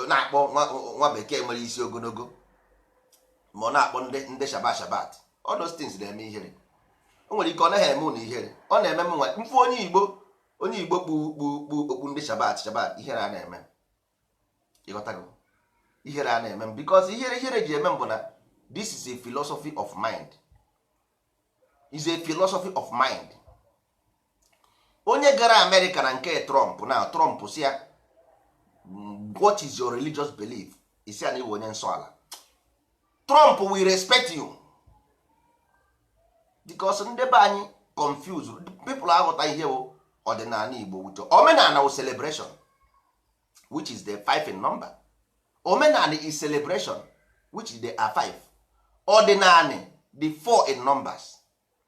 na-akpọ nwa bekee nwere isi ogologo, ma ọ na-akpọ ndị shabat shabat. All those things na-eme ihere. O nwere ike ọ naghị eme unu ihere, ọ na-eme m nwa mfu onye Igbo, onye Igbo kpu kpu kpu okpu ndị shabat shabat, ihere a na-eme. Ịghọtago? Ihere a na-eme m, because ihere ji eme m bụ na this is a philosophy of mind, is a philosophy of mind. Onye gara Amerịka na nke Trump, na Trump si ya, what is your religious belief? Isi ya na iwe onye nsọ ala. Trump will respect you, because ndị be anyị confuse people, aghọta ihe bụ ọdịnala Igbo. Wuche omenala wụ celebration, which is the five in number. Omenala is celebration, which is the are five. Ọdịnala the four in numbers,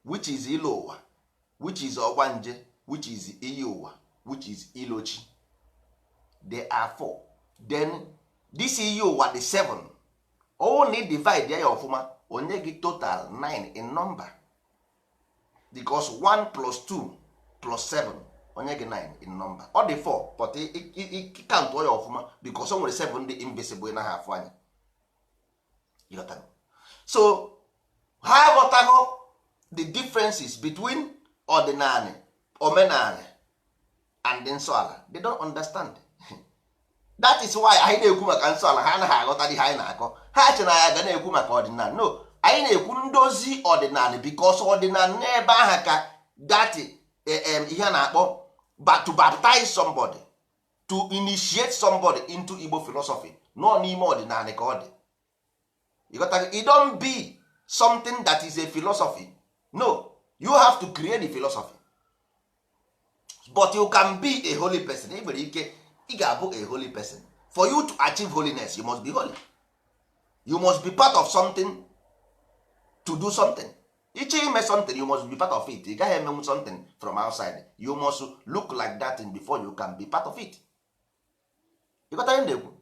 which is ilu ụwa, which is ọgbanje, which is iyi ụwa, which is ilochi. They are four. Then this iyi ụwa the seven, ọwụ na divide ya ọfụma, onye gị total nine in number, because 1 plus 2 plus 7 onye gị 9 in number. Ọ dị 4, but count ya ọfụma, because o nwere 7 dị invisible ị naghị afụ anya. Ịghọtago? So ha aghọtago the differences between ọdịnala, omenala and nsọ ala. They don't understand. That is why anyị na-ekwu maka nsọ ala, ha anaghị aghọta ihe anyị na-akọ. Ha che na ya ga na-ekwu maka ọdịnala. No, anyị na-ekwu ndozi ọdịnala, because ọdịnala n'ebe aha ka that ihe a na-akpọ to baptize somebody, to initiate somebody into Igbo philosophy, nọ n'ime ọdịnala ka ọ dị. You got to, it don't be something that is a philosophy. No, you have to create the philosophy. But you can be a holy person. Ị nwere ike ị ga-abụ a holy person. For you to achieve holiness, you must be holy. You must be part of something to do something. Ịchọ ime something, you must be part of it. Ị gaghị emenwu something from outside. You must look like that thing before you can be part of it. Ịghọta ihe m na-ekwu?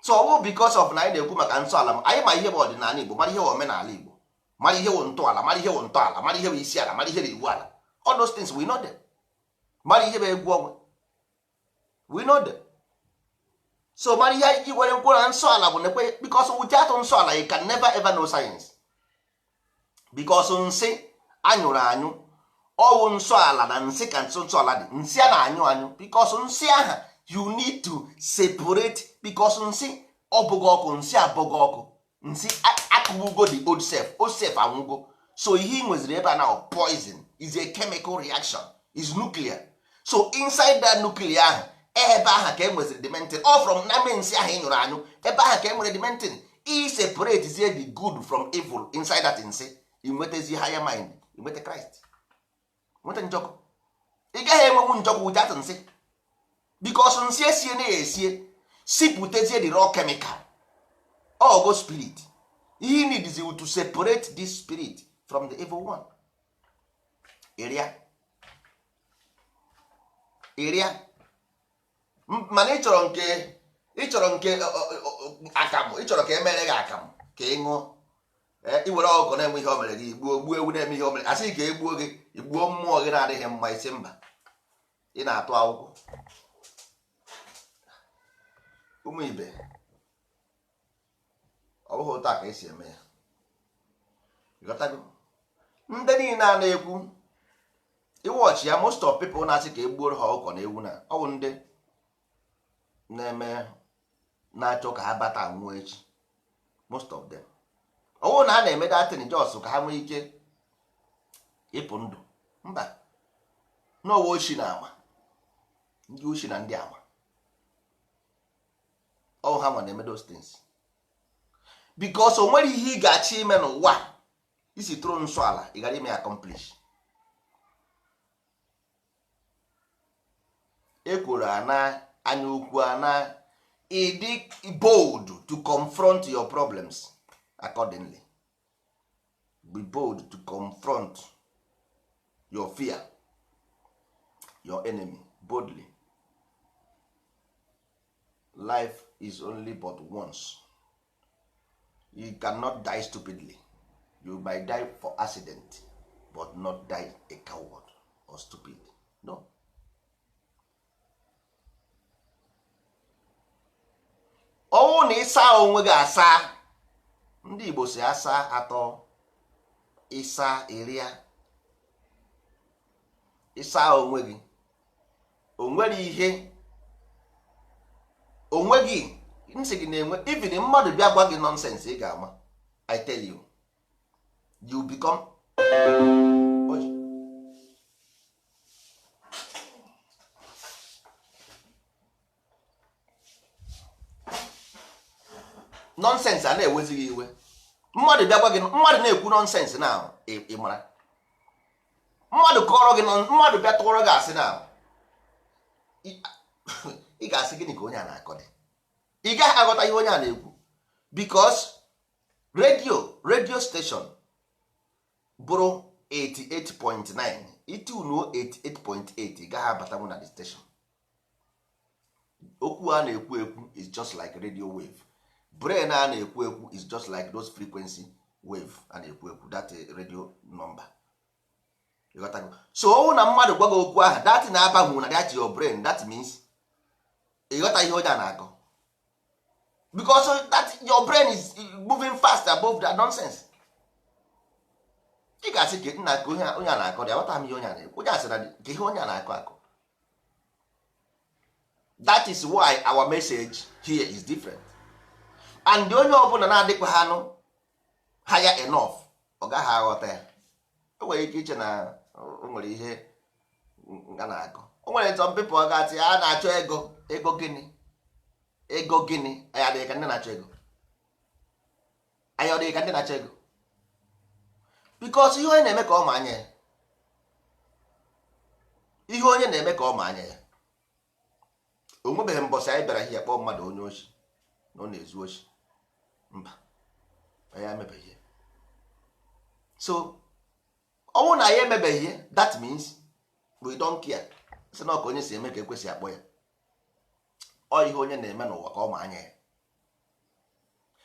So ọ bụ because of na anyị na-ekwu maka nsọ ala, anyị ma ihe bụ ọdịnala Igbo, mara ihe bụ omenala Igbo, mara ihe bụ ntọala, mara ihe bụ ntọala, mara ihe bụ isi ala, mara ihe bụ iwu ala. All those things, we know them. Mara ihe bụ egwu ọnwa, we know them. So mara ihe anyị ji were nkwụ na nsọ ala bụ nekwe, because without nsọ ala, you can never ever know science, because nsị anyụrụ anyụ, ọwụ nsọ ala na nsị ka nsọ nsọ ala dị, nsị a na-anyụ anyụ, because nsị aha you need to separate, because nsị ọbụghị ọkụ, nsị abụghị ọkụ, nsị akụgbugo the old self, old self anwụgo. So ihe ị nweziri ebe a now, poison is a chemical reaction, is nuclear. So inside that nuclear ahụ, ebe ahụ ka e nweziri the main thing. All from na nsị ahụ ị nyụrụ anyụ, ebe ahụ ka e nwere the main thing. I separate zie the good from evil inside that nsị, ị nwetazi higher mind, ị nweta Christ, nweta njọkụ. Ị gaghị enwenwu njọkụ without nsị, because nsị esie na esie sipụtezie the raw chemical ogo spirit. Ihe need is to separate this spirit from the evil one. Ịrịa ịrịa, mana ị chọrọ nke, ị chọrọ nke akamụ, ị chọrọ ka e mere gị akamụ ka ị ṅụọ. Ị were ọkụkọ na-enwe ihe o mere gị, gbuo gbuo ewu na-eme ihe o mere, asị ka e gbuo gị, igbuo mmụọ gị na-adịghị mma, isi mba, ị na-atụ akwụkwọ. Ụmụ ibe, ọ bụghị otu a ka esi eme ya. Ịghọtago? Ndị niile a na-ekwu iwọchi ya, most of people na-asị ka e gbuoro ha ọkụkọ na ewu, na ọ bụ ndị na-eme na-achọ ka ha bata nwụọ echi. Most of them, ọ bụrụ na ha na-eme datin just ka ha nwee ike ịpụ ndụ mba n'owe ochi na ama, ndị ochi na ndị ama, ọ ha nwa na-eme those things, because o nwere ihe ị ga-achọ ime n'ụwa isi tụrụ nsọ ala ị gara ime accomplish. Ekworo ana anya ukwu ana ịdị bold to confront your problems accordingly. Be bold to confront your fear, your enemy boldly. Life is only but once. You cannot die stupidly. You might die for accident, but not die a coward or stupid. No. Ọnwụ na ịsa onwe gị asa, ndị Igbo si asa atọ, ịsa ịrịa, ịsa onwe gị, o nwere ihe onwe gị nsị gị na-enwe. Even mmadụ bịa gwa gị nonsense, ị ga-ama. I tell you, you become. Oy. Nonsense a na-ewezi gị iwe. Mmadụ bịa gwa gị, mmadụ na-ekwu nonsense na ị mara mmadụ kọrọ gị, mmadụ bịa tụọrọ gị asị na ị ga-asị gịnị ka onye a na-akọ dị. Ị gaghị aghọta ihe onye a na-ekwu, because radio station bụrụ 88.9, itunuo 88.8, ị gaghị abatanwu na the station. Okwu a na-ekwu ekwu is just like radio wave. Brain a na-ekwu ekwu is just like those frequency wave a na-ekwu ekwu, that radio number. Ịghọtago? So ọnwụ na mmadụ gwa gị okwu ahụ, that na-abanwu na that your brain, that means ịghọta ihe onye a na-akọ, because that your brain is moving fast above that nonsense. Ị ga-asị ka nna ka onye a na-akọ dị, aghọta m ihe onye a na-ekwu. Onye a sị na ka ihe onye a na-akọ akọ. That is why our message here is different, and onye ọbụla na-adịkwa ha nụ higher enough, ọ gaghị aghọta ya. O nwere ike iche na o nwere ihe a na-akọ. O nwere some people ọ ga-asị a na-achọ ego. Ego gịnị? Ego gịnị? Anyị adịghị ka ndị na-achọ ego. Anyị ọ dịghị ka ndị na-achọ ego, because ihe onye na-eme ka ọ ma anya ya. Ihe onye na-eme ka ọ ma anya ya. O nwebeghị mbọsị anyị bịara hie kpọọ mmadụ onye ochi na ọ na-ezu ochi. Mba, anyị emebeghị ihe. So ọnwụ na anyị emebeghị ihe, that means we don't care. Sị na ọka onye si eme ka ekwesị akpọ ya. Ọ ihe onye na-eme n'ụwa ka ọ ma anya ya.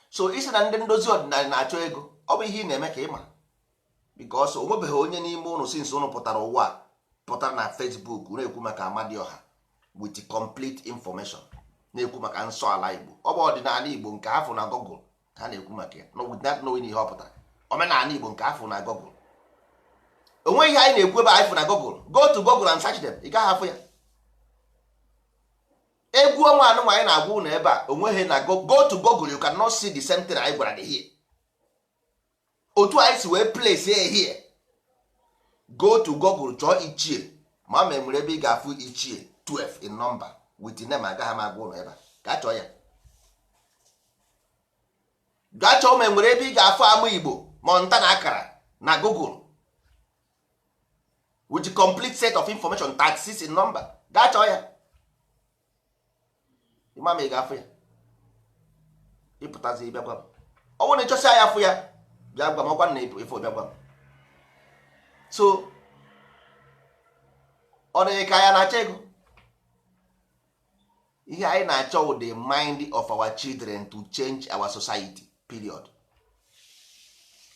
So isi na ndị ndozi ọdịnala na-achọ ego, ọ bụ ihe ị na-eme ka ị ma, because o nwebeghị onye n'ime ụnụ since ụnụ pụtara ụwa pụtara na Facebook na-ekwu maka Amadioha with complete information, na-ekwu maka nsọ ala Igbo. Ọ bụ ọdịnala Igbo nke afọ na Google ha na-ekwu maka ya, no, with not knowing ihe ọ pụtara. Omenala Igbo nke afọ na Google, onweghị ihe anyị na-ekwu ebe anyị fụ na Google. Go to Google and search them, ị gaghị afụ ya. Egwu ọnwa anụ anyị na-agwa ụnụ ebe a, onweghị na go to Google, you cannot see the same thing anyị gwara gị here. Otu anyị si wee place ya here, go to Google, chọọ ichie ma enwere ebe ị ga-afụ ichie 12 in number with name. Agaghị m agwa ụnụ ebe a gaa chọọ ya. Gaa chọọ ma enwere ebe ị ga-afụ ama Igbo ma nta na akara na Google with complete set of information, 36 in number. Gaa chọọ ya, ịma ma ị ga-afụ ya. Ịpụtazi, ịbịa gwa m. Ọ bụrụ na ịchọsịa ya afụ ya, bịa gwa m. Ọkwa na ịfụ, bịa gwa m. So ọ dịghị ka ya na-achọ ego. Ihe anyị na-achọ wụ the mind of our children to change our society, period.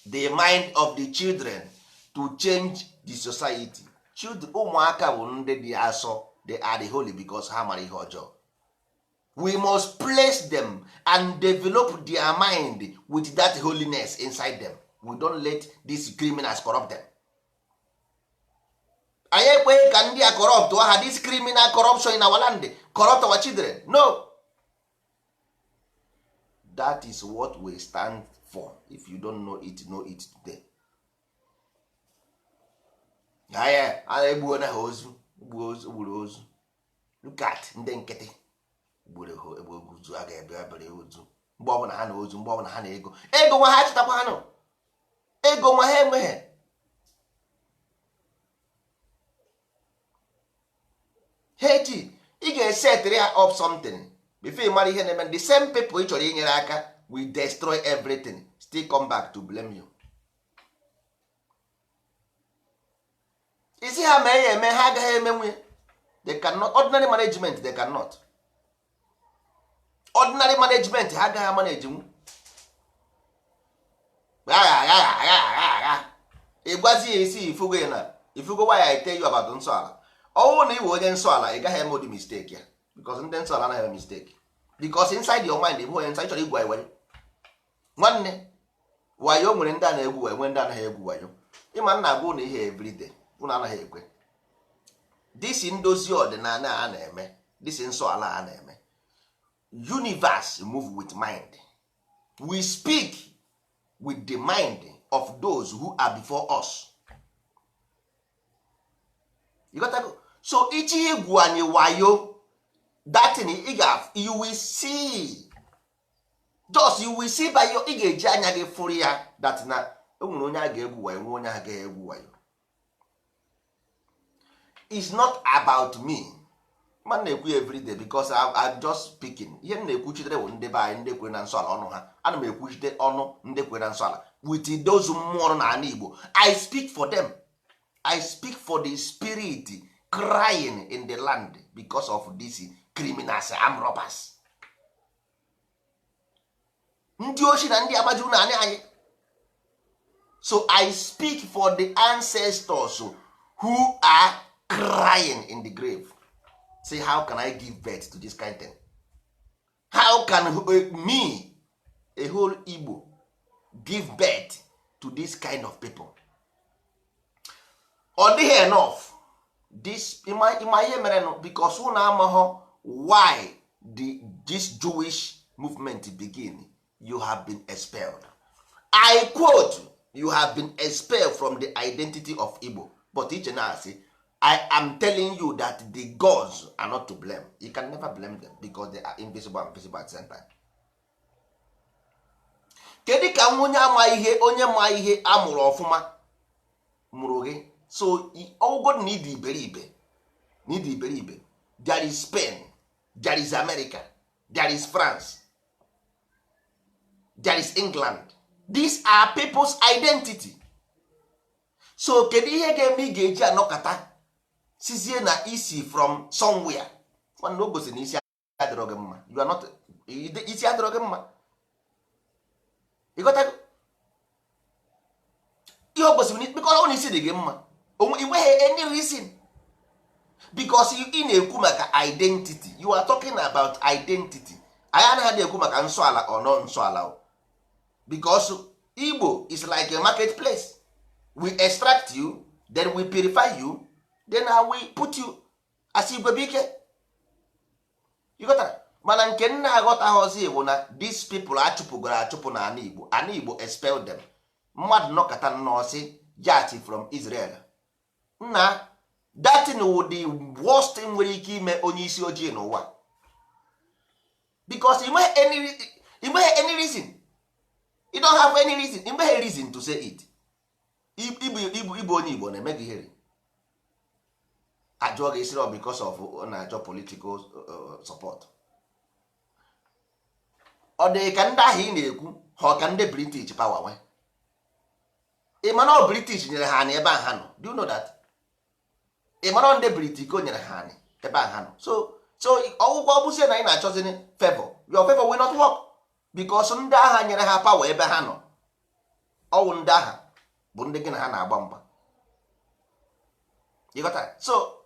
The mind of the children to change the society. Children, ụmụaka bụ ndị dị asọ. They are the holy because ha mara ihe ọjọọ. We must place them and develop their mind with that holiness inside them. We don't let these criminals corrupt them. Anyị ekweghị ka ndị a corrupt ha. This criminal corruption in our land corrupt our children, no. That is what we stand for. If you don't know it, know it today. Aya a na-egbuo na ha ozu, gbuo ozu, gburu ozu. Look at ndị nkịtị gburu ha egbe ozu a ga-ebe ebere ozu. Mgbe ọbụla ha na ozu, mgbe ọbụla ha na ego, ego nwa ha chụtakwa ha nụ, ego nwa ha enweghị. Ha echi ị ga-esetịrị ha up something before ị mara ihe na-eme. The same people ị chọrọ inyere aka will destroy everything, still come back to blame you. Isi ha mee ya eme, ha agaghị eme nwunye. They cannot. Ordinary management, they cannot. Ordinary management, ha agaghị manage nwu. Agha agha agha agha agha. Ị gwazi ya isi ifugo ya na ifugo. Why I tell you about nsọ ala? Ọwụ na iwe onye nsọ ala, ị gaghị eme ụdị mistake ya, because ndị nsọ ala anaghị eme mistake, because inside your mind, ịbụ onye nsọ, ị chọrọ igwu wayo. Nwanne, wayo nwere ndị a na-egwu wayo, nwere ndị anaghị egwu wayo. Ịma nna agwa ụnụ ihe everyday, ụnụ anaghị ekwe. This ndozi ọdịnala a na-eme, this nsọ ala a na-eme, universe move with mind. We speak with the mind of those who are before us. You got to go. So ichi igwu anyị wayo, that thing ị ga, you will see, just you will see by your, ị ga-eji anya gị fụrụ ya that na e nwere onye a ga-egwu wayo, nwe onye a ga-egwu wayo. It's not about me. Man na-ekwu ya everyday because I'm just speaking. Ihe m na-ekwuchitere bụ ndị be anyị, ndị kwere na nsọ ala ọnụ ha. Ana m ekwuchite ọnụ ndị kwere na nsọ ala with those mmụọ nọ n'ala Igbo. I speak for them. I speak for the spirit crying in the land because of these criminals, armed robbers, ndị ochi na ndị agbajuru na anyị. So I speak for the ancestors who are crying in the grave, say, "How can I give birth to this kind thing? How can me, a whole Igbo, give birth to this kind of people?" Ọ dịghị enough. This ịma ihe mere nụ, because unu amaghọ why this Jewish movement begin. You have been expelled. I quote, "You have been expelled from the identity of Igbo." But iche na-asị, I am telling you that the gods are not to blame. You can never blame them because they are invisible and visible at the same time. Kedu ka onye ama ihe, onye ma ihe amụrụ ọfụma mụrụ gị? So ọgwụgwọ na ịdị iberibe. Na ịdị iberibe. There is Spain, there is America, there is France, there is England. These are people's identity. So kedu ihe ga-eme ị ga-eji anọkọta sizie na isi from somewhere? Nwanne, o gosi na isi adịrọ gị mma. You are not, isi adịrọ gị mma. Ịghọtago ihe o gosiri? Because ọ na isi dị gị mma, ị nweghị any reason, because ị na-ekwu maka identity. You are talking about identity. Anyị anaghị ekwu maka nsọ ala or no nsọ ala o. Because Igbo is like a marketplace. We extract you, then we purify you, then we put you as igwebike. You got that? Mana nke nna aghọtaghọzi bụ na these people achụpụgoro achụpụ na ana Igbo, ana Igbo expel them. Mmadụ nọkọta nnọọ jati from Israel. Nna, that thing wụ the worst thing nwere ike ime onye isi ojii n'ụwa, because ị nweghị any reason. You don't have any reason. Ị nweghị reason to say it. Ịbụ onye Igbo na-eme gị ihere. Ajụọ gị, isiri ọ because of ọ na-achọ political support. Ọ dị ka ndị ahụ ị na-ekwu ha, ọ ka ndị British power nwe. Ị mana ọ British nyere ha anị ebe ahụ ha nọ? Do you know that? Ị mara ọ ndị British nyere ha anị ebe ahụ ha nọ? So ọgwụgwọ ọ bụzie na anyị na-achọzi favor, your favor will not work, because ndị agha nyere ha power ebe ha nọ, ọwụ ndị agha bụ ndị gị na ha na-agba mgba. Ịghọtara? So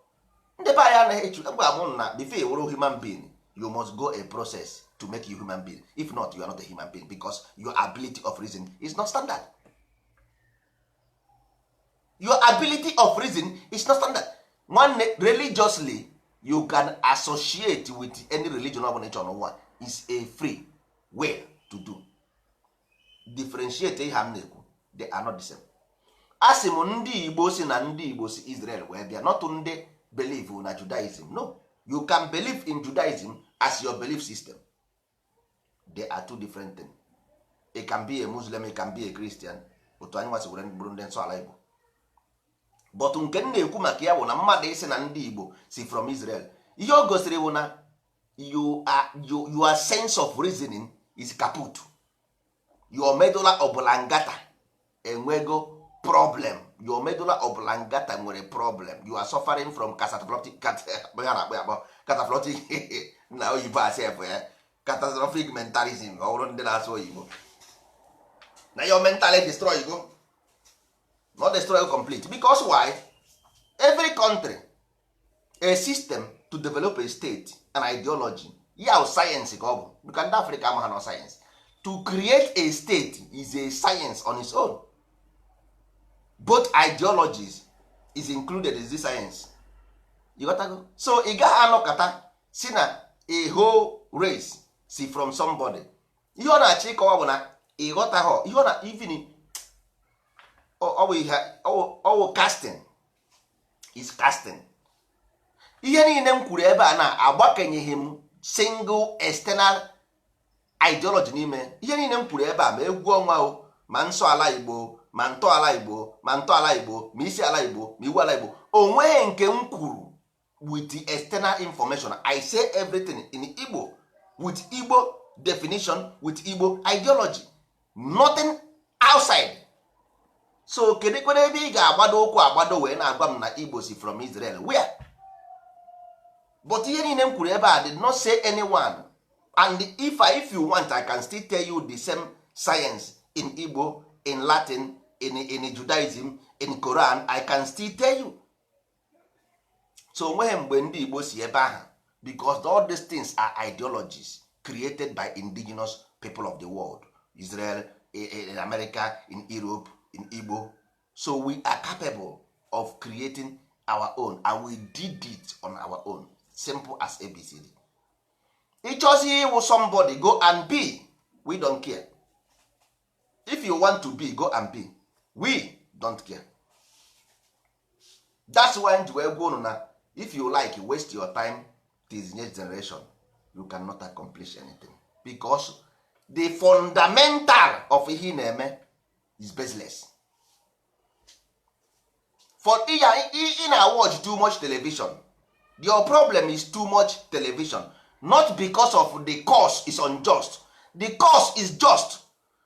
ndị be anyị anaghị echu gwa m na before you wụrụ human being, you must go a process to make you human being. If not, you are not a human being, because your ability of reason is not standard. Your ability of reason is not standard. Nwanne, religiously, you can associate with any religion ọ bụla ị chọrọ n'ụwa. Is a free way to do differentiate. Ihe m na-ekwu, they are not the same. A sị m ndị Igbo si na ndị Igbo si Israel wee bịa, not ndị believe na Judaism. No, you can believe in Judaism as your belief system. They are two different things. It can be a Muslim, it can be a Christian. Otu anyị nwasị were bụrụ ndị nsọ ala Igbo, but nke m na-ekwu maka ya bụ na mmadụ isi na ndị Igbo si from Israel, ihe o gosiri bụ na your sense of reasoning is kaput. Your medulla oblongata enwego problem. Your medulla oblongata nwere problem. You are suffering from catastrophic ya na-akpọ ya akpọ catastrophic na oyibo asị efu ya, catastrophic mentalism. Ọ bụrụ ndị na-asụ oyibo na your mentally destroy go, not destroy complete. Because why? Every country, a system to develop a state, an ideology ya science ka ọ bụ. Because ndị Africa ama ha na science to create a state is a science on its own. Both ideologies is included in this science. You got to go. So ị gaghị anọkọta si na a whole race si from somebody. Ihe ọ na-achọ ịkọwa bụ na ị ghọtaghọ ihe ọ na even ọ bụ ihe ọwụ casting is casting. Ihe niile m kwuru ebe a na-agbakenyeghị m single external ideology n'ime ihe niile m kwuru ebe a, ma egwu ọnwa o, ma nsọ ala Igbo, ma ntọala Igbo, ma ntọala Igbo, ma isi ala Igbo, ma iwu ala Igbo, o nweghị nke m kwuru with the external information. I say everything in Igbo, with Igbo definition, with Igbo ideology, nothing outside. So kedu kwere ebe ị ga-agbado ụkwụ agbado wee na-agwa m na Igbo si from Israel? Where? But ihe niile m kwuru ebe a did not say anyone. And if you want, I can still tell you the same science in Igbo, in Latin, in Judaism, in Quran. I can still tell you. So onweghị mgbe ndị Igbo si ebe ahụ, because all these things are ideologies created by indigenous people of the world, Israel, in America, in Europe, in Igbo. So we are capable of creating our own, and we did it on our own. Simple as ABCD. Ịchọzi ịwụ somebody, go and be. We don't care. If you want to be, go and be. We don't care. That's why m ji wee gwa unu na if you like waste your time till the next generation, you cannot accomplish anything, because the fundamental of ihe ị na-eme is baseless. For ị na watch too much television. Your problem is too much television, not because of the cause is unjust. The cause is just,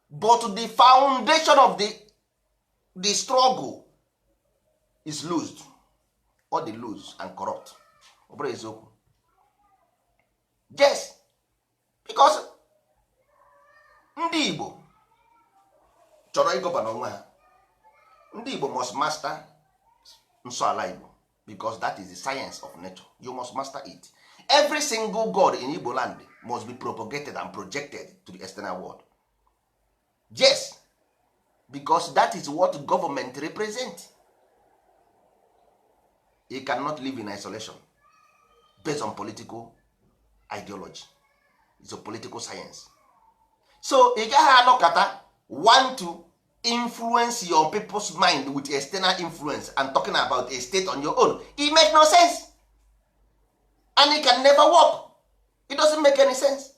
but the foundation of the struggle is loose. All the loose and corrupt. Ọ bụrụ eziokwu, yes, because ndị Igbo chọrọ ịgọba n'onwe ha. Ndị Igbo must master nsọ ala Igbo, because that is the science of nature. You must master it. Every single god in Igbo land must be propagated and projected to the external world. Yes, because that is what government represent. You cannot live in isolation based on political ideology. It's a political science. So ị gaghị anọkọta want to influence your people's mind with external influence and talking about a state on your own. It make no sense and it can never work. It doesn't make any sense.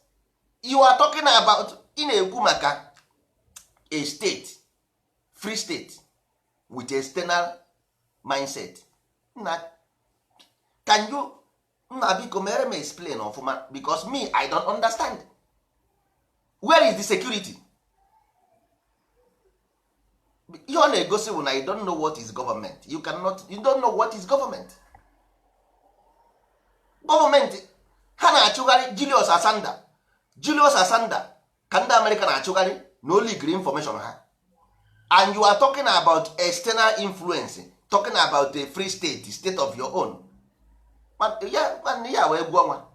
You are talking about, ị na-ekwu maka a state, free state with external mindset. Na can you, nna, biko mere m explain ọfụma, because me, I don't understand. Where is the security? Ihe ọ na-egosi bụ na you don't know what is government. You cannot, you don't know what is government. Gọọmenti ha na-achụgharị Julius Asanda, Julius Asanda ka ndị Amerịka na-achụgharị na o leakiri information ha, and you are talking about external influence, talking about a free state, state of your own. Ya ya wee egwu ọnwa.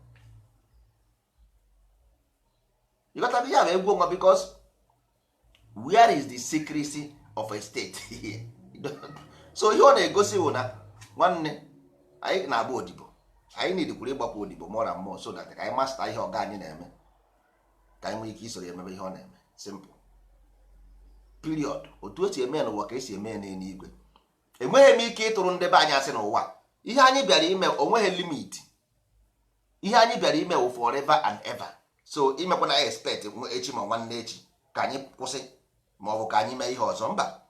You got ya wee egwu ọnwa, because where is the secrecy of a state here? So ihe ọ na-egosi bụ na, nwanne, anyị na-agba odibo. Anyị nidikwuru ịgbakwa odibo more and more, so that ka anyị master ihe ọga anyị na-eme, ka anyị nwee ike isoro ya emebe ihe ọ na-eme. Simple, period. Otu esi eme ya n'ụwa ka esi eme ya n'eluigwe. Enweghị m ike ịtụrụ ndị be anyị asị n'ụwa. Ihe anyị bịara ime, onweghị limit. Ihe anyị bịara ime wụ forever and ever. So imekwa na expect echi ma nwanne echi ka anyị kwụsị, ma ọ bụ ka anyị mee ihe ọzọ, mba.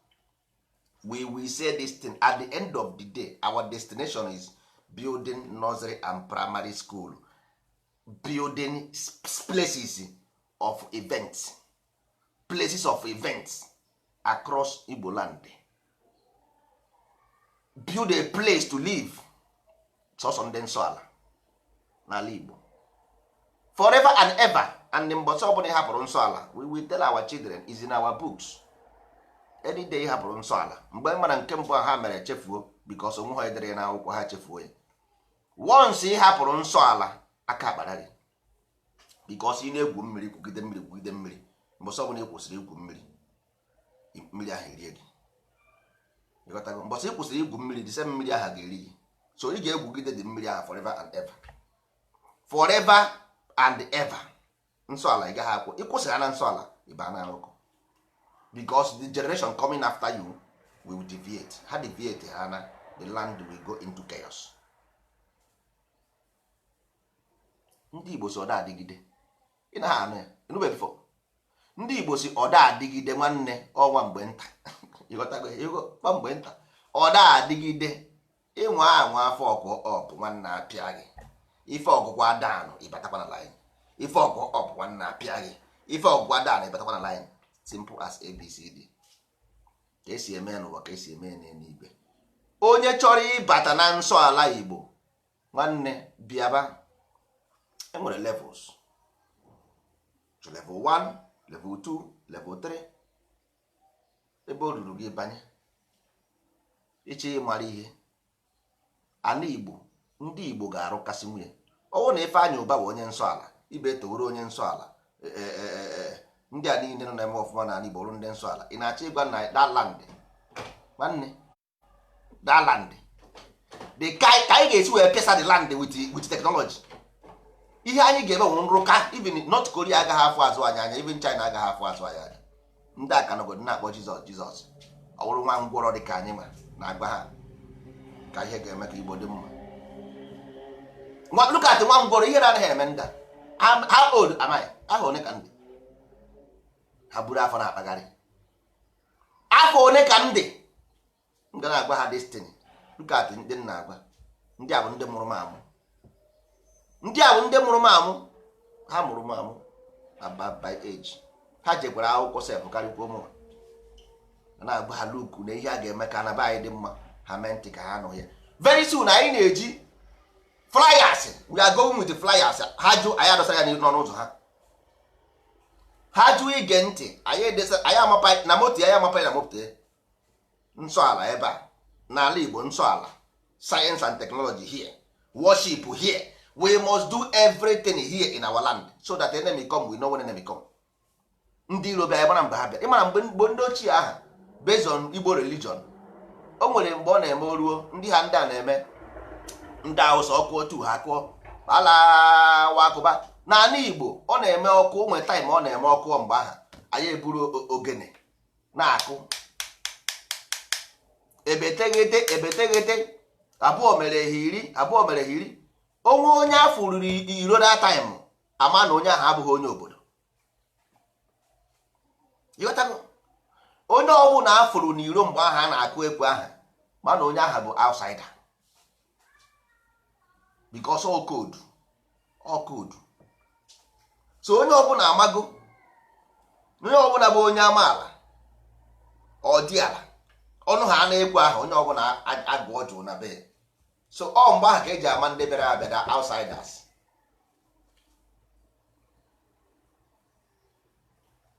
We will say this thing at the end of the day. Our destination is building nursery and primary school, building places of events, places of events across Igbo land. Build a place to live, sọsọ ndị nsọ ala n'ala Igbo, forever and ever. And mbọsị ọbụla ị hapụrụ nsọ ala, we will tell our children, is in our books. Any day ị hapụrụ nsọ ala, mgbe mara nke mbụ ha mere chefuo, because onwe ha edere ya n'akwụkwọ, ha chefuo ya. Once ị hapụrụ nsọ ala, aka akpara gị, because ị na-egwu mmiri, gwugide mmiri, gwugide mmiri, mbọsị ọbụla ị kwụsịrị igwu mmiri, mmiri ahụ erie gị. Ịghọtago? Mbọsị ị kwụsịrị igwu mmiri, the same mmiri ahụ ga-eri gị. So ị ga-egwugide dị mmiri ahụ forever and ever, forever and ever. Nsọ ala ị gaghị akwụ. Ịkwụsịrị na nsọ ala, ịba na akụkọ, because the generation coming after you will deviate. Ha deviate ha na the land will go into chaos. Ndị Igbo si ọda adịgide. Ị na ha anụ ya ịnụbe before. Ndị Igbo si ọda adịgide, nwanne, ọnwa mgbe nta. Ịghọtago? Ịghọ kwa mgbe nta, ọda adịgide. Ịnwa anwa afọ ọgụ ọpụ, nwanne, apịa gị ife ọgụgụ adanụ, ịbatakwa na line. Ife ọgụ ọpụ, nwanne, apịa gị ife ọgụgụ adanụ, ịbatakwa na line. Simple as ABCD. Ka esi eme n'ụwa ka esi eme n'eluigwe. Onye chọrọ ịbata na nsọ ala Igbo, nwanne, bịaba. Enwere levels. So level 1, level 2, level 3. Ebe o ruru gị banye, ịchọ ịmara ihe ala Igbo, ndị Igbo ga-arụkasị nwunye. Ọwụ na Ifeanyị Ụba bụ onye nsọ ala, ibe towere onye nsọ ala. Ndị a niile nọ na-eme ọfụma n'ala Igbo bụrụ ndị nsọ ala. Ị na-achọ ịgwa na that land, nwanne, that land, the ka anyị ga-esi wee pịasa the land with technology. Ihe anyị ga-eme bụ nrụka. Even North Korea agaghị afụ azụ anyị anya, even China agaghị afụ azụ anyị anya. Ndị a ka nọgodo na-akpọ Jizọs, Jizọs. Ọ bụrụ nwa ngwọrọ dị ka anyị ma na-agba ha ka ihe ga-eme ka Igbo dị mma. Look at nwa ngwọrọ, ihe na-anaghị eme ndị a. How old am I? Afọ one ka m dị? Ha buru afọ na-akpagharị. Afọ one ka m dị? M ga na-agwa ha destiny. Look at ndị m na-agwa. Ndị a bụ ndị mụrụ m amụ. Ndị a bụ ndị mụrụ m amụ, ha mụrụ m amụ by age. Ha jekwara akwụkwọ sef karịkwa ụmụ na-agba ha luku na ihe a ga-eme ka na be anyị dị mma. Ha mee ntị ka ha nụ ya. Very soon anyị na-eji flyers, we are going with the flyers. Ha jụ, anyị adọsa ya n'ọnụ ụzọ ha. Ha jụ ige ntị, anyị edesa, anyị amapa na moto, anyị amapa na moto. Nsọ ala ebe a n'ala Igbo, nsọ ala, science and technology here, worship here. We must do everything here in our land so that enemy come, we know when enemy come. Ndị iro bịa, mara mgbe ha bịa. Ịmara mgbe ndị ochie aha, based on Igbo religion, o nwere mgbe ọ na-eme oruo ndị ha, ndị a na-eme ndị Awụsa ọkụ otu ha kụọ alawakụba. N'ala Igbo ọ na-eme ọkụ, o nwere time ọ na-eme ọkụ. Mgbe aha anyị eburu ogene na-akụ ebeteghete ebeteghete, abụọ mere ha 10, abụọ mere ha 10. Onwe onye afọ ruru iro that time, ama na onye ahụ abụghị onye obodo. Ịghọtago? Onye ọbụla afụrụ n'iro mgbe ahụ a na-akụ ekwe ahụ, ma na onye ahụ bụ outsider, because all code, all code. So onye ọbụla amago, onye ọbụla bụ onye amaala, ọ dị ala ọnụ ha na-ekwe ahụ, onye ọbụla agụọ jụụ na be. So ọ mgbe ahụ ka eji ama ndị bịara abịa, da outsiders.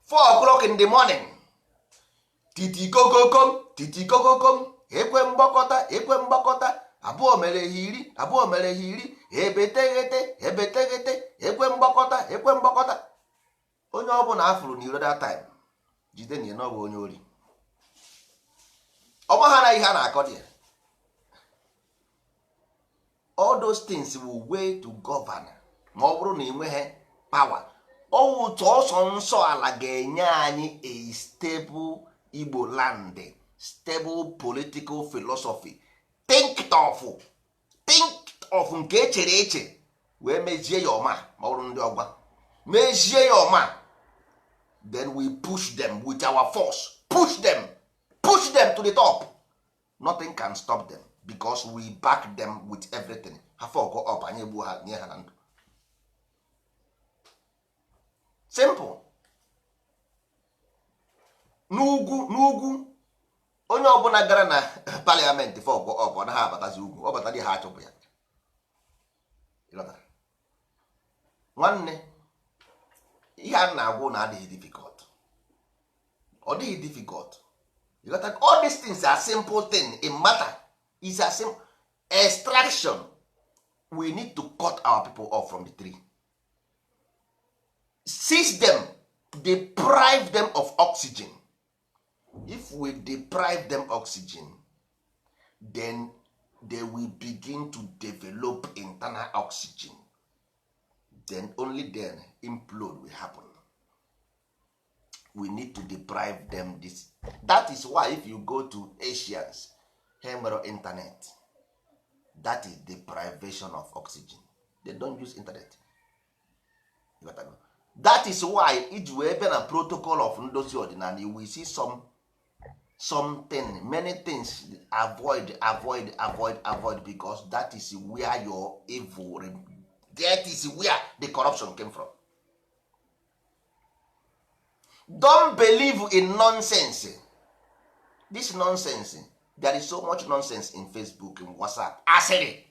4 o'clock in the morning, titi kokokom, titi kokokom, ekwe mgbakọta, ekwe mgbakọta, abụọ mere ha 10, abụọ mere ha 10, ebeteghete, ebeteghete, ekwe mgbakọta, ekwe mgbakọta. Onye ọbụla afụrụ n'iro that time, jide na ya, ọ bụ onye ori. Ọgba ha na ihe a na-akọ dị ya. All those things will way to govern. Ma ọ bụrụ na ị nweghị power, ọwụ sọsọ nsọ ala ga-enye anyị a stable Igbo land, stable political philosophy. Think of, think of nke echere eche wee mezie ya ọma. Ma ọ bụrụ ndị ọgwa mezie ya ọma, then we push them with our force, push them, push them to the top. Nothing can stop them because we back them with everything. Ha fuck up, anyị egbuo ha, nye ha na ndụ. Simple. N'ugwu, n'ugwu, onye ọbụla gara na parliament fuck up, ọ naghị abatazi ugwu. Ọ bata dị, ha achụpụ ya. Ịghọtara? Nwanne, ihe a na-agwụ na adịghị difficult, ọ dịghị difficult. You got that? All these things are simple thing in matter is a simple extraction. We need to cut our people off from the tree, seize them, deprive them of oxygen. If we deprive them oxygen, then they will begin to develop internal oxygen. Then only then implode will happen. We need to deprive them this. That is why if you go to Asians, ha nwere internet. That is deprivation of oxygen. They don't use internet. You got that? That is why iji wee bịa na protocol of ndozi ọdịnala, you will see some something, many things avoid, avoid, avoid, avoid, because that is where your evil, that is where the corruption came from. Don't believe in nonsense. This nonsense, there is so much nonsense in Facebook, in WhatsApp. Asịrị,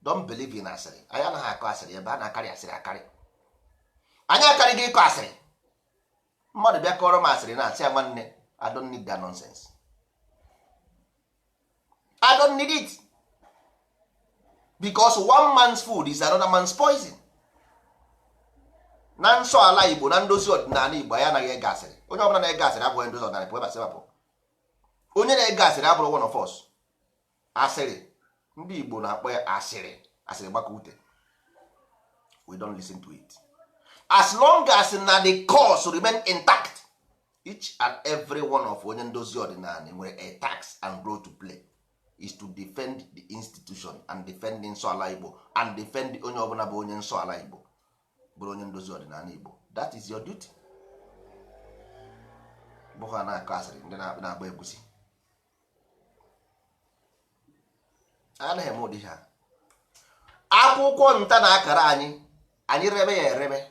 don't believe in asịrị. Anyị anaghị akọ asịrị ebe a na-akarị asịrị akarị. Anyị akarịghị ịkọ asịrị. Mmadụ bịa kọrọ m asịrị na asị ya, nwanne, I don't need that nonsense. I don't need it, because one man's food is another man's poison. Na nsọ ala Igbo, na ndozi ọdịnala Igbo, anyị anaghị ege asịrị. Onye ọbụla na-ege asịrị abụghị ndozi ọdịnala. Pụọ ebe a, sị. Onye na-ege asịrị abụrụ one of us. Asịrị, ndị Igbo na-akpọ ya asịrị, asịrị gbakọ ute. We don't listen to it. As long as na the cause remain intact, each and every one of onye ndozi ọdịnala nwere a task and role to play, is to defend the institution and defend nsọ ala Igbo and defend onye ọbụla bụ onye nsọ ala Igbo, bụrụ onye ndozi ọdịnala Igbo. That is your duty. Bụ ha na-akọ asịrị, ndị na-agba egwusi, anaghị eme ụdị ha. Akwụkwọ nta na akara anyị, anyị rebe ya erebe.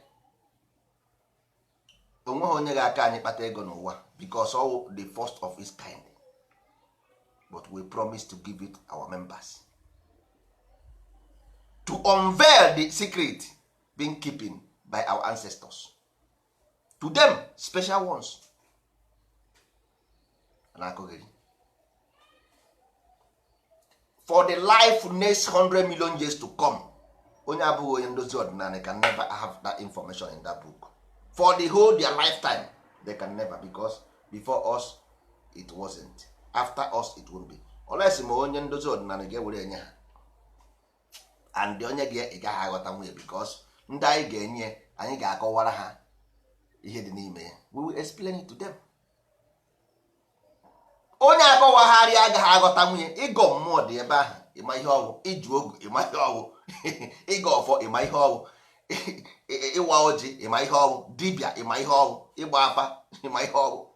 Onweghị onye ga-aka anyị kpata ego n'ụwa, because all the first of its kind. But we promise to give it our members to unveil the secret being keeping by our ancestors to them, special ones. Na-akụghịrị for the life next 100 million years to come. Onye abụghị onye ndozi ọdịnala can never have that information in that book for the whole their lifetime. They can never, because before us it wasn't, after us it won't be, unless ma onye ndozi ọdịnala ga-ewere enye ha. And onye ga ị gaghị aghọta nwunye, because ndị anyị ga-enye, anyị ga-akọwara ha ihe dị n'ime ya. We will explain it to them. Onye akọwagharị agaghị aghọta nwunye. Ịgọ mmụọ dị ebe ahụ, ịma ihe ọgwụ, iju ogu, ịma ihe ọgwụ, ịga ọfọ, ịma ihe ọgwụ, ịwa ọjị, ịma ihe ọgwụ, dibịa, ịma ihe ọgwụ, ịgba afa, ịma ihe ọgwụ,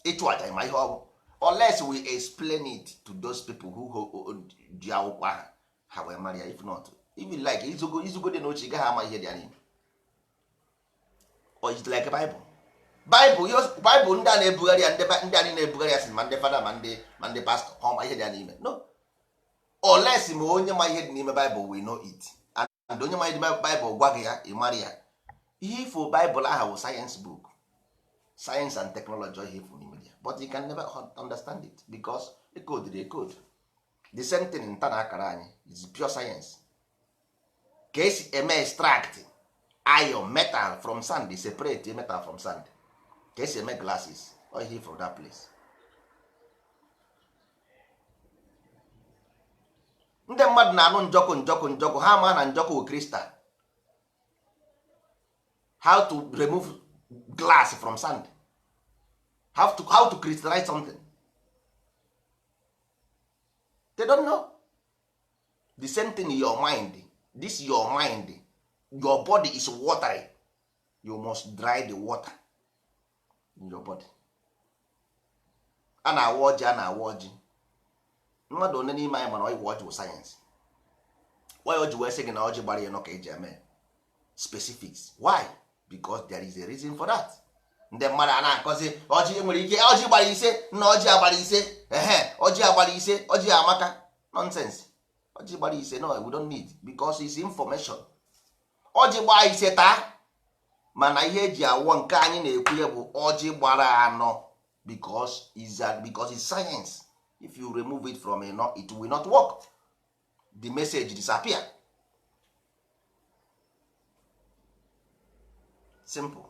ịchụ aja, ịma ihe ọgwụ. Unless we explain it to those people who ji akwụkwọ ahụ, ha wee mara ya. If not, even like izugo izugo dị n'oche, ị gaghị ama ihe dị ya n'ime. Or it's like Bible. Bible ndị a na-ebugharị ya, ndị a na-ebugharị ya sị ma ndị fada, ma ndị pastọ, ha ma ihe dị ya n'ime? No, unless ma onye ma ihe dị n'ime Bible we know it. And onye ma ihe dị n'ime Bible gwa gị ya, ị mara ya. Ihe ifo Bible aha bụ science book, science and technology, ihe ifo n'ime ya, but you can never understand it because ecode dị ecode. The same thing nta na akara anyị is pure science. Ka esi eme extract iron, metal from sand, separate metal from sand, ka esi eme glasses, all ihe from that place. Ndị mmadụ na-anụ njọkụ, njọkụ, njọkụ, ha ma na njọkụ wụ crystal. How to remove glass from sand, how to crystallize something, they don't know. The same thing in your mind. This your mind, your body is watery. You must dry the water in your body. A na-awa ọjị, a na-awa ọjị. Mmadụ one n'ime anyị mana ịwa ọjị bụ sayensị. Why ọjị wee sị gị na ọjị gbara ya nọ ka eji eme specifics? Why? Because there is a reason for that. Ndị mmadụ a na-akọzi ọjị nwere ike ọjị gbara 5 na ọjị agbara 5, ehe, ọjị agbara 5, ọjị amaka. Nonsense. Ọjị gbara 5, no, we don't need, because it's information. Ọjị gbaa 5 taa, mana ihe eji awọ nke anyị na-ekwu ya bụ ọjị gbara 4, because it's science. If you remove it from 4, it will not work. The message disappear. Simple.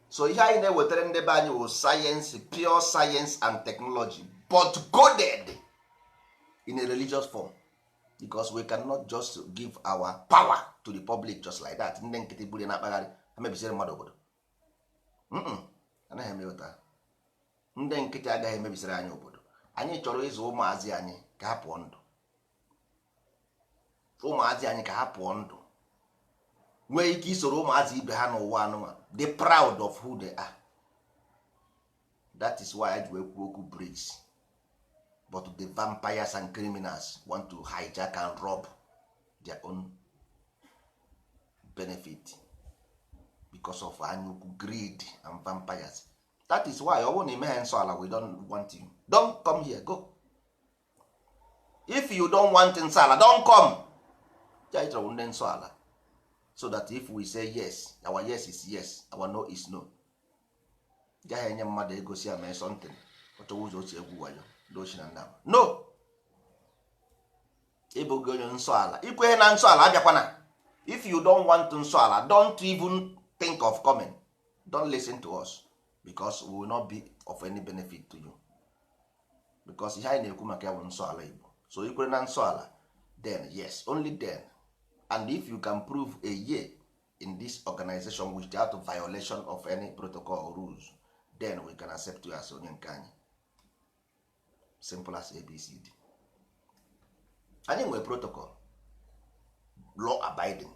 So ihe anyị na-ewetara ndị be anyị wụ science, pure science and technology, but coded in a religious form, because we cannot just give our power to the public just like that. Ndị nkịtị buru ya na-akpagharị, ha mebisiere mmadụ obodo. Anaghị emeweta. Ndị nkịtị agaghị emebisiri anyị obodo. Anyị chọrọ ịzụ ụmụazị anyị ka ha pụọ ndụ, ụmụazị anyị ka ha pụọ ndụ, nwee ike isoro ụmụazị ibe ha n'ụwa anụnwa, dey proud of who they are. That is why I ji wee kwuo okwu BRICS. But the vampires and criminals want to hijack and rob their own benefit because of anyaukwu, greed and vampires. That is why ọ bụrụ na imeghe nsọ ala, we don't want you. Don't come here. Go. If you don't want nsọ ala, don't come. Ya chọrọ ndị nsọ ala, so that if we say yes, our yes is yes, our no is no. Gaghị enye mmadụ ego si ya mee something, ọ chọwa ụzọ otu egwu wayo ndị ochi na nna. No, ịbụghị onye nsọ ala, ikwenye na nsọ ala, abịakwana. If you don't want nsọ ala, don't even think of coming. Don't listen to us, because we will not be of any benefit to you, because ihe anyị na-ekwu maka ya bụ nsọ ala Igbo. So ikwere na nsọ ala, then yes, only then. And if you can prove a year in this organization without violation of any protocol or rules, then we can accept you as onye nke anyị. Simple as ABCD. Anyị nwere protocol, law abiding,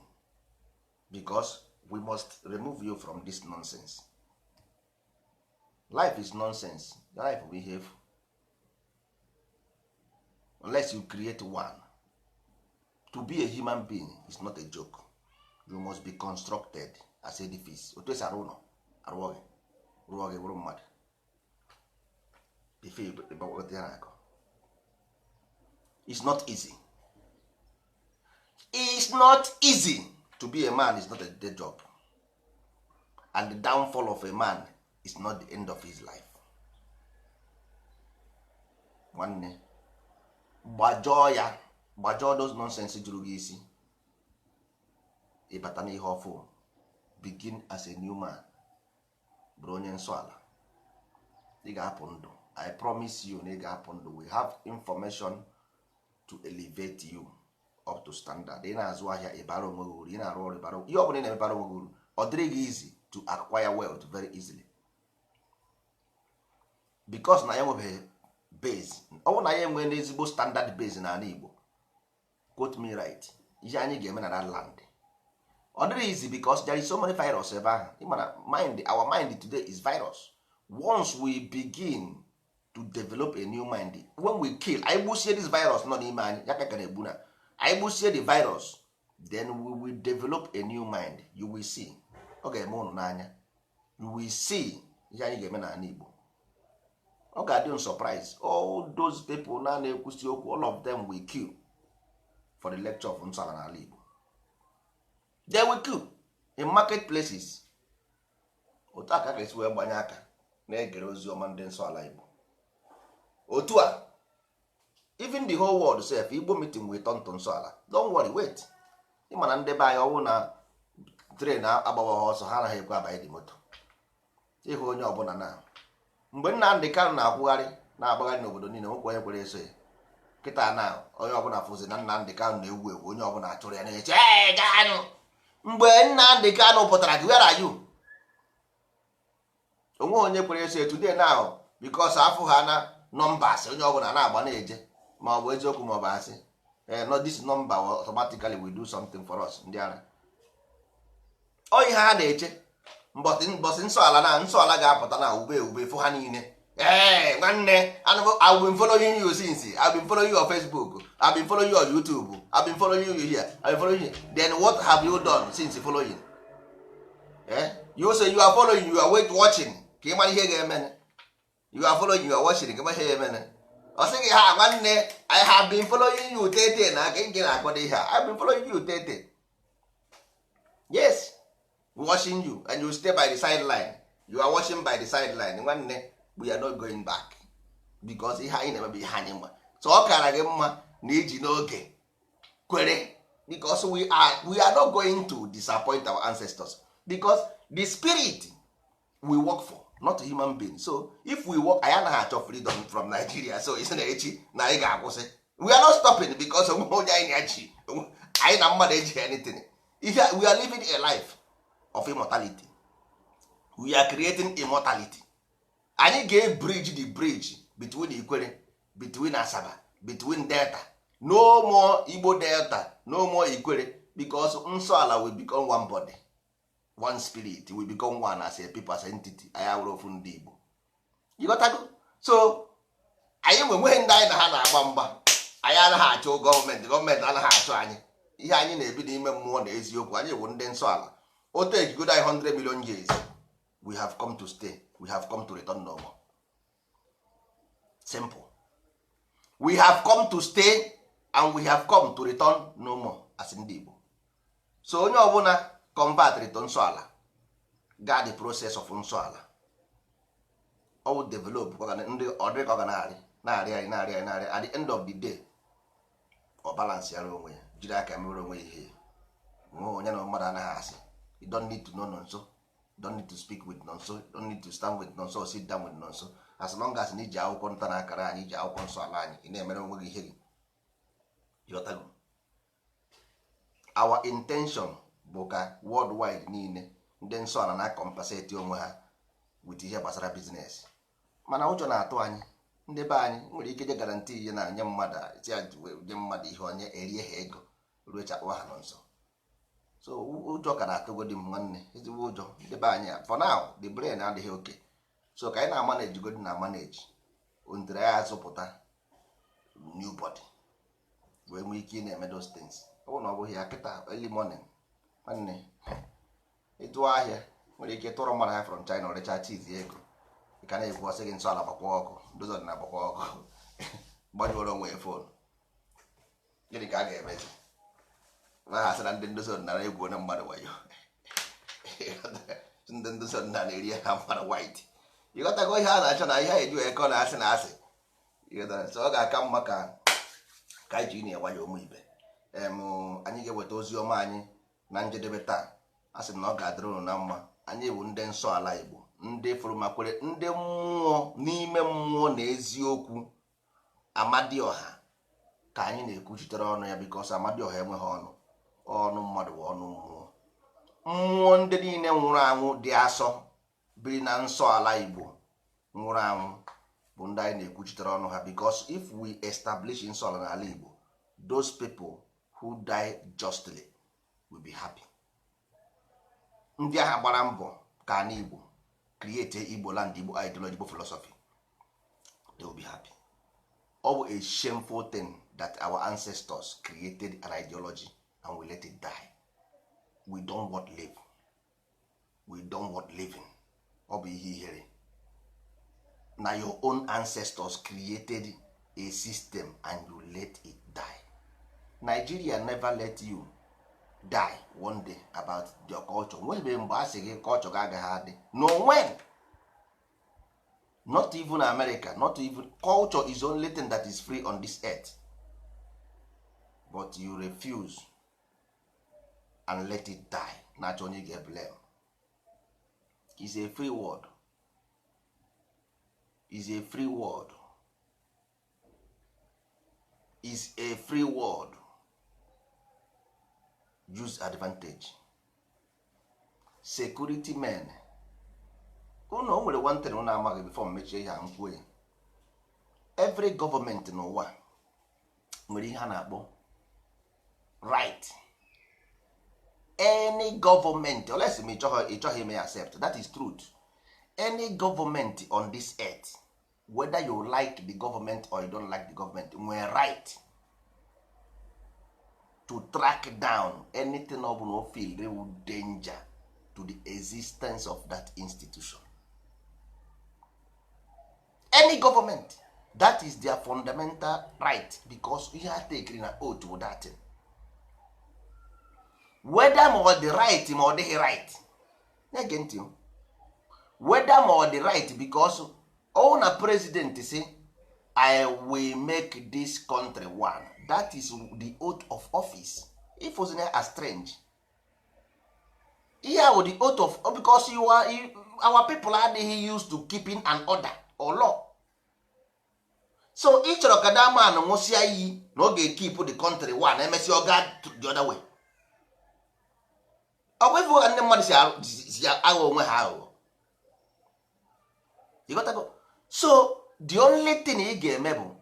because we must remove you from this nonsense. Life is nonsense. Life bụ ihe efu. Unless you create one. To be a human being is not a joke. You must be constructed as edifice. Otu esi arụ ụlọ, arụọ gị, rụọ gị bụrụ mmadụ before ịgbakọta ya na-akọ. It's not easy. It's not easy to be a man. Is not a day job, and the downfall of a man is not the end of his life. Nwanne, gbajọọ ya, gbajọọ those nonsense juru gị isi, ịbata n'ihe ọfụ. Begin as a new man, bụrụ onye nsọ ala, ị ga-apụ ndụ. I promise you na ị ga-apụ ndụ. We have information to elevate you up to standard. Ị na-azụ ahịa, ịbara onwe gị uru. Ị na-arụ ọrụ, ịbara ihe ọ bụla ị na-emebara onwe gị uru. Ọ dịrị gị easy to acquire wealth very easily, because na ya nwebeghị base. Ọ bụrụ na ya enwee n'ezigbo standard base n'ala Igbo, quote me right, ihe anyị ga-eme na that land, ọ dịrị easy, because there is so many virus ebe ahụ. Ị ma na mind, our mind today is virus. Once we begin to develop a new mind, when we kill, anyị gbusie this virus nọ n'ime anyị, ya ka na-egbu na anyị gbusie the virus, then we will develop a new mind. You will see, ọ ga-eme ụnụ n'anya. You will see ihe anyị ga-eme n'ala Igbo. Ọ ga-adị un surprise. All those people na na-ekwusi okwu, all of them will queue for the lecture of nsọ ala n'ala Igbo. They will queue in market places. Otu a ka a ga-esi wee gbanye aka na-egere ozi ọma ndị nsọ ala Igbo. Otu a, even the whole world sef, Igbo meeting will turn to nsọ ala. Don't worry, wait. Ịma na ndị be anyị, ọwụ na train agbawa ha ọsọ, ha anaghị ekwe abanye dị moto. Ịhụ onye ọbụla na mgbe Nnamdị Kanụ na-akwụgharị, na-agbagharị n'obodo niile, nwoke onye kwere eso ya. Kịta na onye ọbụla fụzi na Nnamdị Kanụ na-ewu ewu, onye ọbụla achụrụ ya na-eche. "Ee, Kanụ." Mgbe Nnamdị Kanụ pụtara gị, where are you? Onwe onye kwere eso ya. Today now, because afụ ha na numbers, onye ọbụla na-agba na-eje, ma ọ bụ eziokwu ma ọ bụ asị. Eh, no, this number will automatically will do something for us. Ndị ara, ọ ihe ha na-eche mbọsị mbọsị nsọ ala na nsọ ala ga-apụta na ube ube fụ ha niile. Ee, nwanne, I've been following you since. I've been following you on Facebook, I've been following you on YouTube, I've been following you here, I've been following you. Then what have you done since following? Eh? You say you are following, you are wait, watching ka ị mara ihe ga-eme. You are following, you are watching ka ị mara ihe ga-eme. Ọ sị gị ha, nwanne, I have been following you tete na aka gị na-akwado ihe a. I've been following you tete, yes, watching you, and you stay by the sideline. You are watching by the sideline. Nwanne, we are not going back, because ihe anyị na-eme bụ ihe anyị mma. So ọ kara gị mma na iji n'oge kwere, because we are not going to disappoint our ancestors, because the spirit we work for, not human being. So if we work, anyị anaghị achọ freedom from Nigeria. So isi na echi na anyị ga-akwụsị, we are not stopping, because onwe onye anyị na-echi, anyị na mmadụ ejighị anything. If we are living a life of immortality, we are creating immortality. Anyị ga-ebridge the bridge between Ikwere, between Asaba, between Delta. No more Igbo Delta, no more Ikwere, because nsọ ala will become one body, one spirit. We become one as a people, as entity. Anyị awụrụ ofu ndị Igbo. Ịghọtago? So anyị nwe nweghị ndị anyị na ha na-agba mgba. Anyị anaghị achụ gọọmenti, gọọmenti anaghị achụ anyị. Ihe anyị na-ebi n'ime mmụọ na eziokwu, anyị bụ ndị nsọ ala. Otu ejigodo anyị 100 million years, we have come to stay, we have come to return no more. Simple. We have come to stay and we have come to return no more as ndị Igbo. So onye ọbụla convert to nsọ ala, gaa the process of nsọ ala, ọ develop ndị ọ dịrị ka ọ ga na-arị na-arị arị na-arị arị na-arị. At the end of the day, ọ balance yara onwe ya, jiri aka mere onwe ya ihe. Nwe onye na mmadụ anaghị asị. You don't need to know Nonso, you don't need to speak with Nonso, you don't need to stand with Nonso or sit down with Nonso. As long as na iji akwụkwọ nta na akara anyị, iji akwụkwọ nsọ ala anyị, ị na-emere onwe gị ihe gị. Ịghọtago? Our intention bụ ka worldwide niile, ndị nsọ ala na-compensate onwe ha with ihe gbasara business. Mana ụjọ na-atụ anyị. Ndị be anyị nwere ike je guarantee ihe na nye mmadụ, nye mmadụ ihe, onye erie ha ego ruo chakpọ ha nọ nso. So ụjọ ka na-atụgodi m, nwanne, ezigbo ụjọ. Ndị be anyị, for now, the brain adịghị oke. So ka anyị na-amanage godi na manage until anyị azụpụta new body. Wee nwee ike ị na-eme those things. Ọ bụrụ na ọ bụghị ya, kịta early morning, nwanne, ịtụ ahịa nwere ike tụrụ mmadụ ahịa from China, ọrecha cheese ego, ị ka na-ekwu, ọsị gị nsọ ala gbakwa ọkụ, ndozi ọdịnala gbakwa ọkụ, gbanyụrụ onwe ya phone. Gịnị ka a ga-emezi? Ma ha sị na ndị ndozi ọdịnala egwu onye mmadụ wayo, ndị ndozi ọdịnala eri ha mmadụ white. Ịghọtago ihe a na-achọ na ihe a eji wee kọ na asị na asị? Ịghọtara? So ọ ga-aka mma ka anyị ji na-enwayọ. Ụmụ ibe em, anyị ga-eweta ozi ọma anyị na njedebe taa. A sị m na ọ ga-adịrị unu na mma. Anyị bụ ndị nsọ ala Igbo, ndị fụrụ ma kwere, ndị mmụọ n'ime mmụọ na eziokwu. Amadioha ka anyị na-ekwuchitere ọnụ ya, because Amadioha enweghị ọnụ. Ọnụ mmadụ bụ ọnụ mmụọ. Mmụọ ndị niile nwụrụ anwụ dị asọ biri na nsọ ala Igbo nwụrụ anwụ bụ ndị anyị na-ekwuchitere ọnụ ha, because if we establish nsọ ala n'ala Igbo, those people who die justly will be happy. Ndị agha gbara mbọ ka ana Igbo create Igbo land, Igbo ideology, Igbo philosophy, they will be happy. Ọ bụ a shameful thing that our ancestors created an ideology and we let it die. We don't want live, we don't want living. Ọ bụ ihe ihere na your own ancestors created a system and you let it die. Nigeria never let you die one day about your culture. Nwebe mgbe a sị gị culture gị agaghị adị. No, when? Not even America, not even. Culture is only thing that is free on this earth, but you refuse and let it die. Na-achọ onye ga-blame. Is a free world, is a free world, is a free world. Use advantage. Security men unu, o nwere one thing unu amaghị before m mechie ihe a m kwuo ya. Every government n'ụwa nwere ihe a na-akpọ right. Any government, unless ma ịchọghị ime accept, that is truth. Any government on this earth, whether you like the government or you don't like the government, nwere right to track down anything ọ bụla o feel real danger to the existence of that institution. Any government, that is their fundamental right, because ihe ha tekiri na oath bụ that thing. Whether ma ọ dị right ma ọ dịghị right, na-ege ntị o. Whether ma ọ dị right, because ọwụ na president si, "I will make this country one," that is the oath of office. If was as strange ihe ahụ, the oath of, because you are you, our people adịghị used to keeping an order or law. So ị chọrọ ka that man nwụsịa iyi na ọ ga-ekeep the country one, emesịa ọ gaa the other way. Ọ bụ ifu ka ndị mmadụ si aghọ onwe ha aghụghọ. Ịghọtago? So the only thing ị ga-eme bụ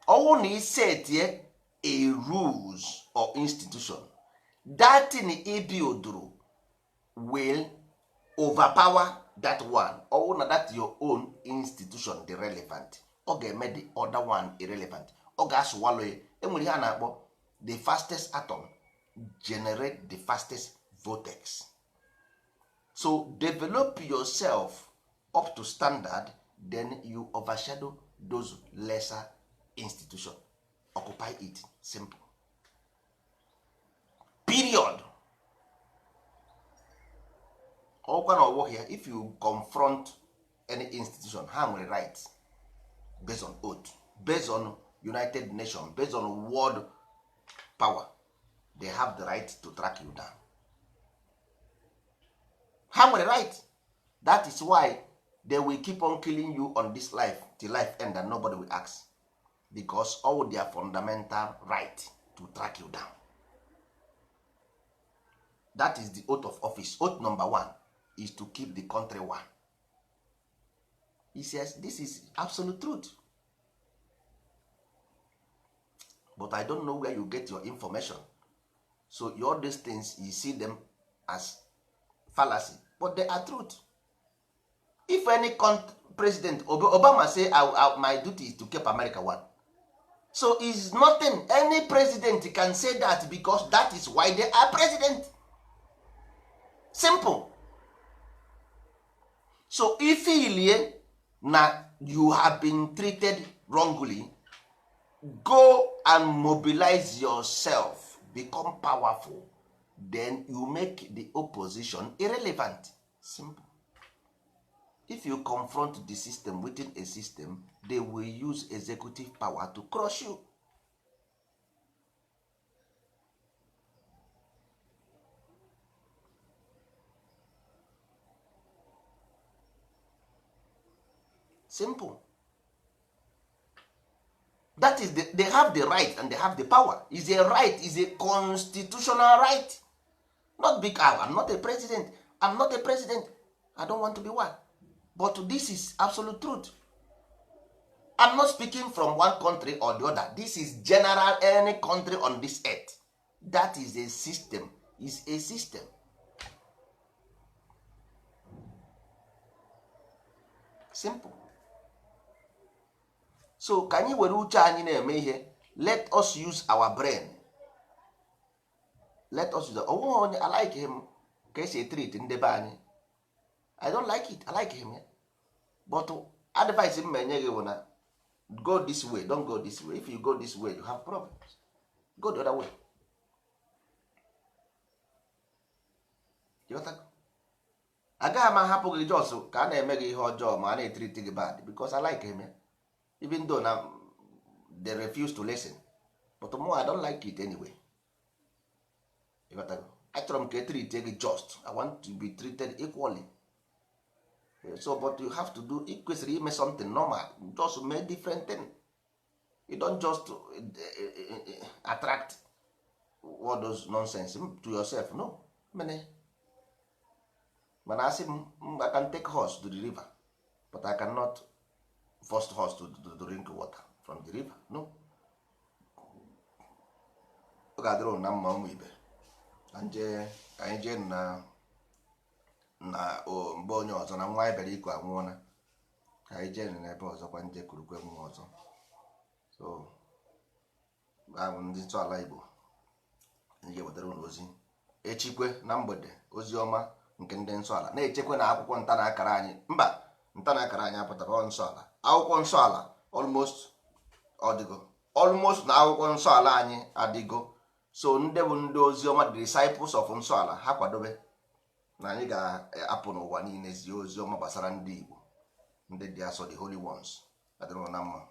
ọwụ na isetie a rules or institution, that thing i builduru will overpower that one. Ọwụ na that your own institution dị relevant, ọ ga-eme the other one irrelevant. Ọ ga-asụwalụ ya. Enwere ihe a na-akpọ the fastest atom generate the fastest vortex. So develop yourself up to standard, then you overshadow those lesser institution, occupy it. Simple, period. Ọkwa na ọbụghị ya, if you confront any institution, ha nwere right based on oath, based on United Nations, based on world power, they have the right to track you down. Ha nwere right. That is why they will keep on killing you on this life till life end, and nobody will ask, because all their fundamental right to track you down. That is the oath of office. Oath number one is to keep the country one. He says this is absolute truth, but I don't know where you get your information. So all these things, you see them as fallacy, but they are truth. If any president Obama say, my duty is to keep America one." So is nothing any president can say that, because that is why they are president. Simple. So if ilie na you have been treated wrongly, go and mobilize yourself, become powerful, then you make the opposition irrelevant. Simple. If you confront the system within a system, they will use executive power to crush you. Simple. That is they have the right and they have the power. Is a right, is a constitutional right. Not because I'm not a president, I'm not a president, I don't want to be one. But this is absolute truth. I'm not speaking from one country or the other. This is general, any country on this earth. That is a system, is a system. Simple. So ka anyị were uche anyị na-eme ihe. Let us use our brain. Let us use onweghị onye I like him ka esi etreat ndị be anyị. I don't like it. I like him, yeah. But advice m enye gị bụ na go this way, don't go this way. If you go this way, you have problems. Go the other way. Agaghị m ahapụ gị jos ka a na-eme gị ihe ọjọọ ma a na-etreat gị bad, because I like him, yeah. Even though na they refuse to listen, but more I don't like it anyway. Achọrọ m ka etreat gị just. I want to be treated equally. So but you have to do, ị kwesịrị ime something normal, just make different thing. You don't just attract all those nonsense to yourself. No mene. Mana asị m, I can take horse to the river, but I cannot force horse to drink water from the river. No. Ọ ga-adịrị unu na mma, ụmụ ibe. Ka anyị jee na mgbe onye ọzọ na nwa anyị bịara iku anwụọla, ka anyị jee n'ebe ọzọ kwa nje kurukwe nwa ọzọ. So abụ ndị ntọala Igbo, anyị ga-ewetara unu ozi echikwe na mgbede, ozi ọma nke ndị nsọ ala na-echekwe na akwụkwọ nta na akara anyị. Mba, nta na akara anyị apụtara ọ nsọ ala, akwụkwọ nsọ ala almost ọdịgo, almost na akwụkwọ nsọ ala anyị adịgo. So ndị bụ ndị ozi ọma, the disciples of nsọ ala, ha kwadobe na anyị ga-apụ n'ụwa niile zie ozi ọma gbasara ndị Igbo, ndị dị asọ, the holy ones. Adịrị na mma.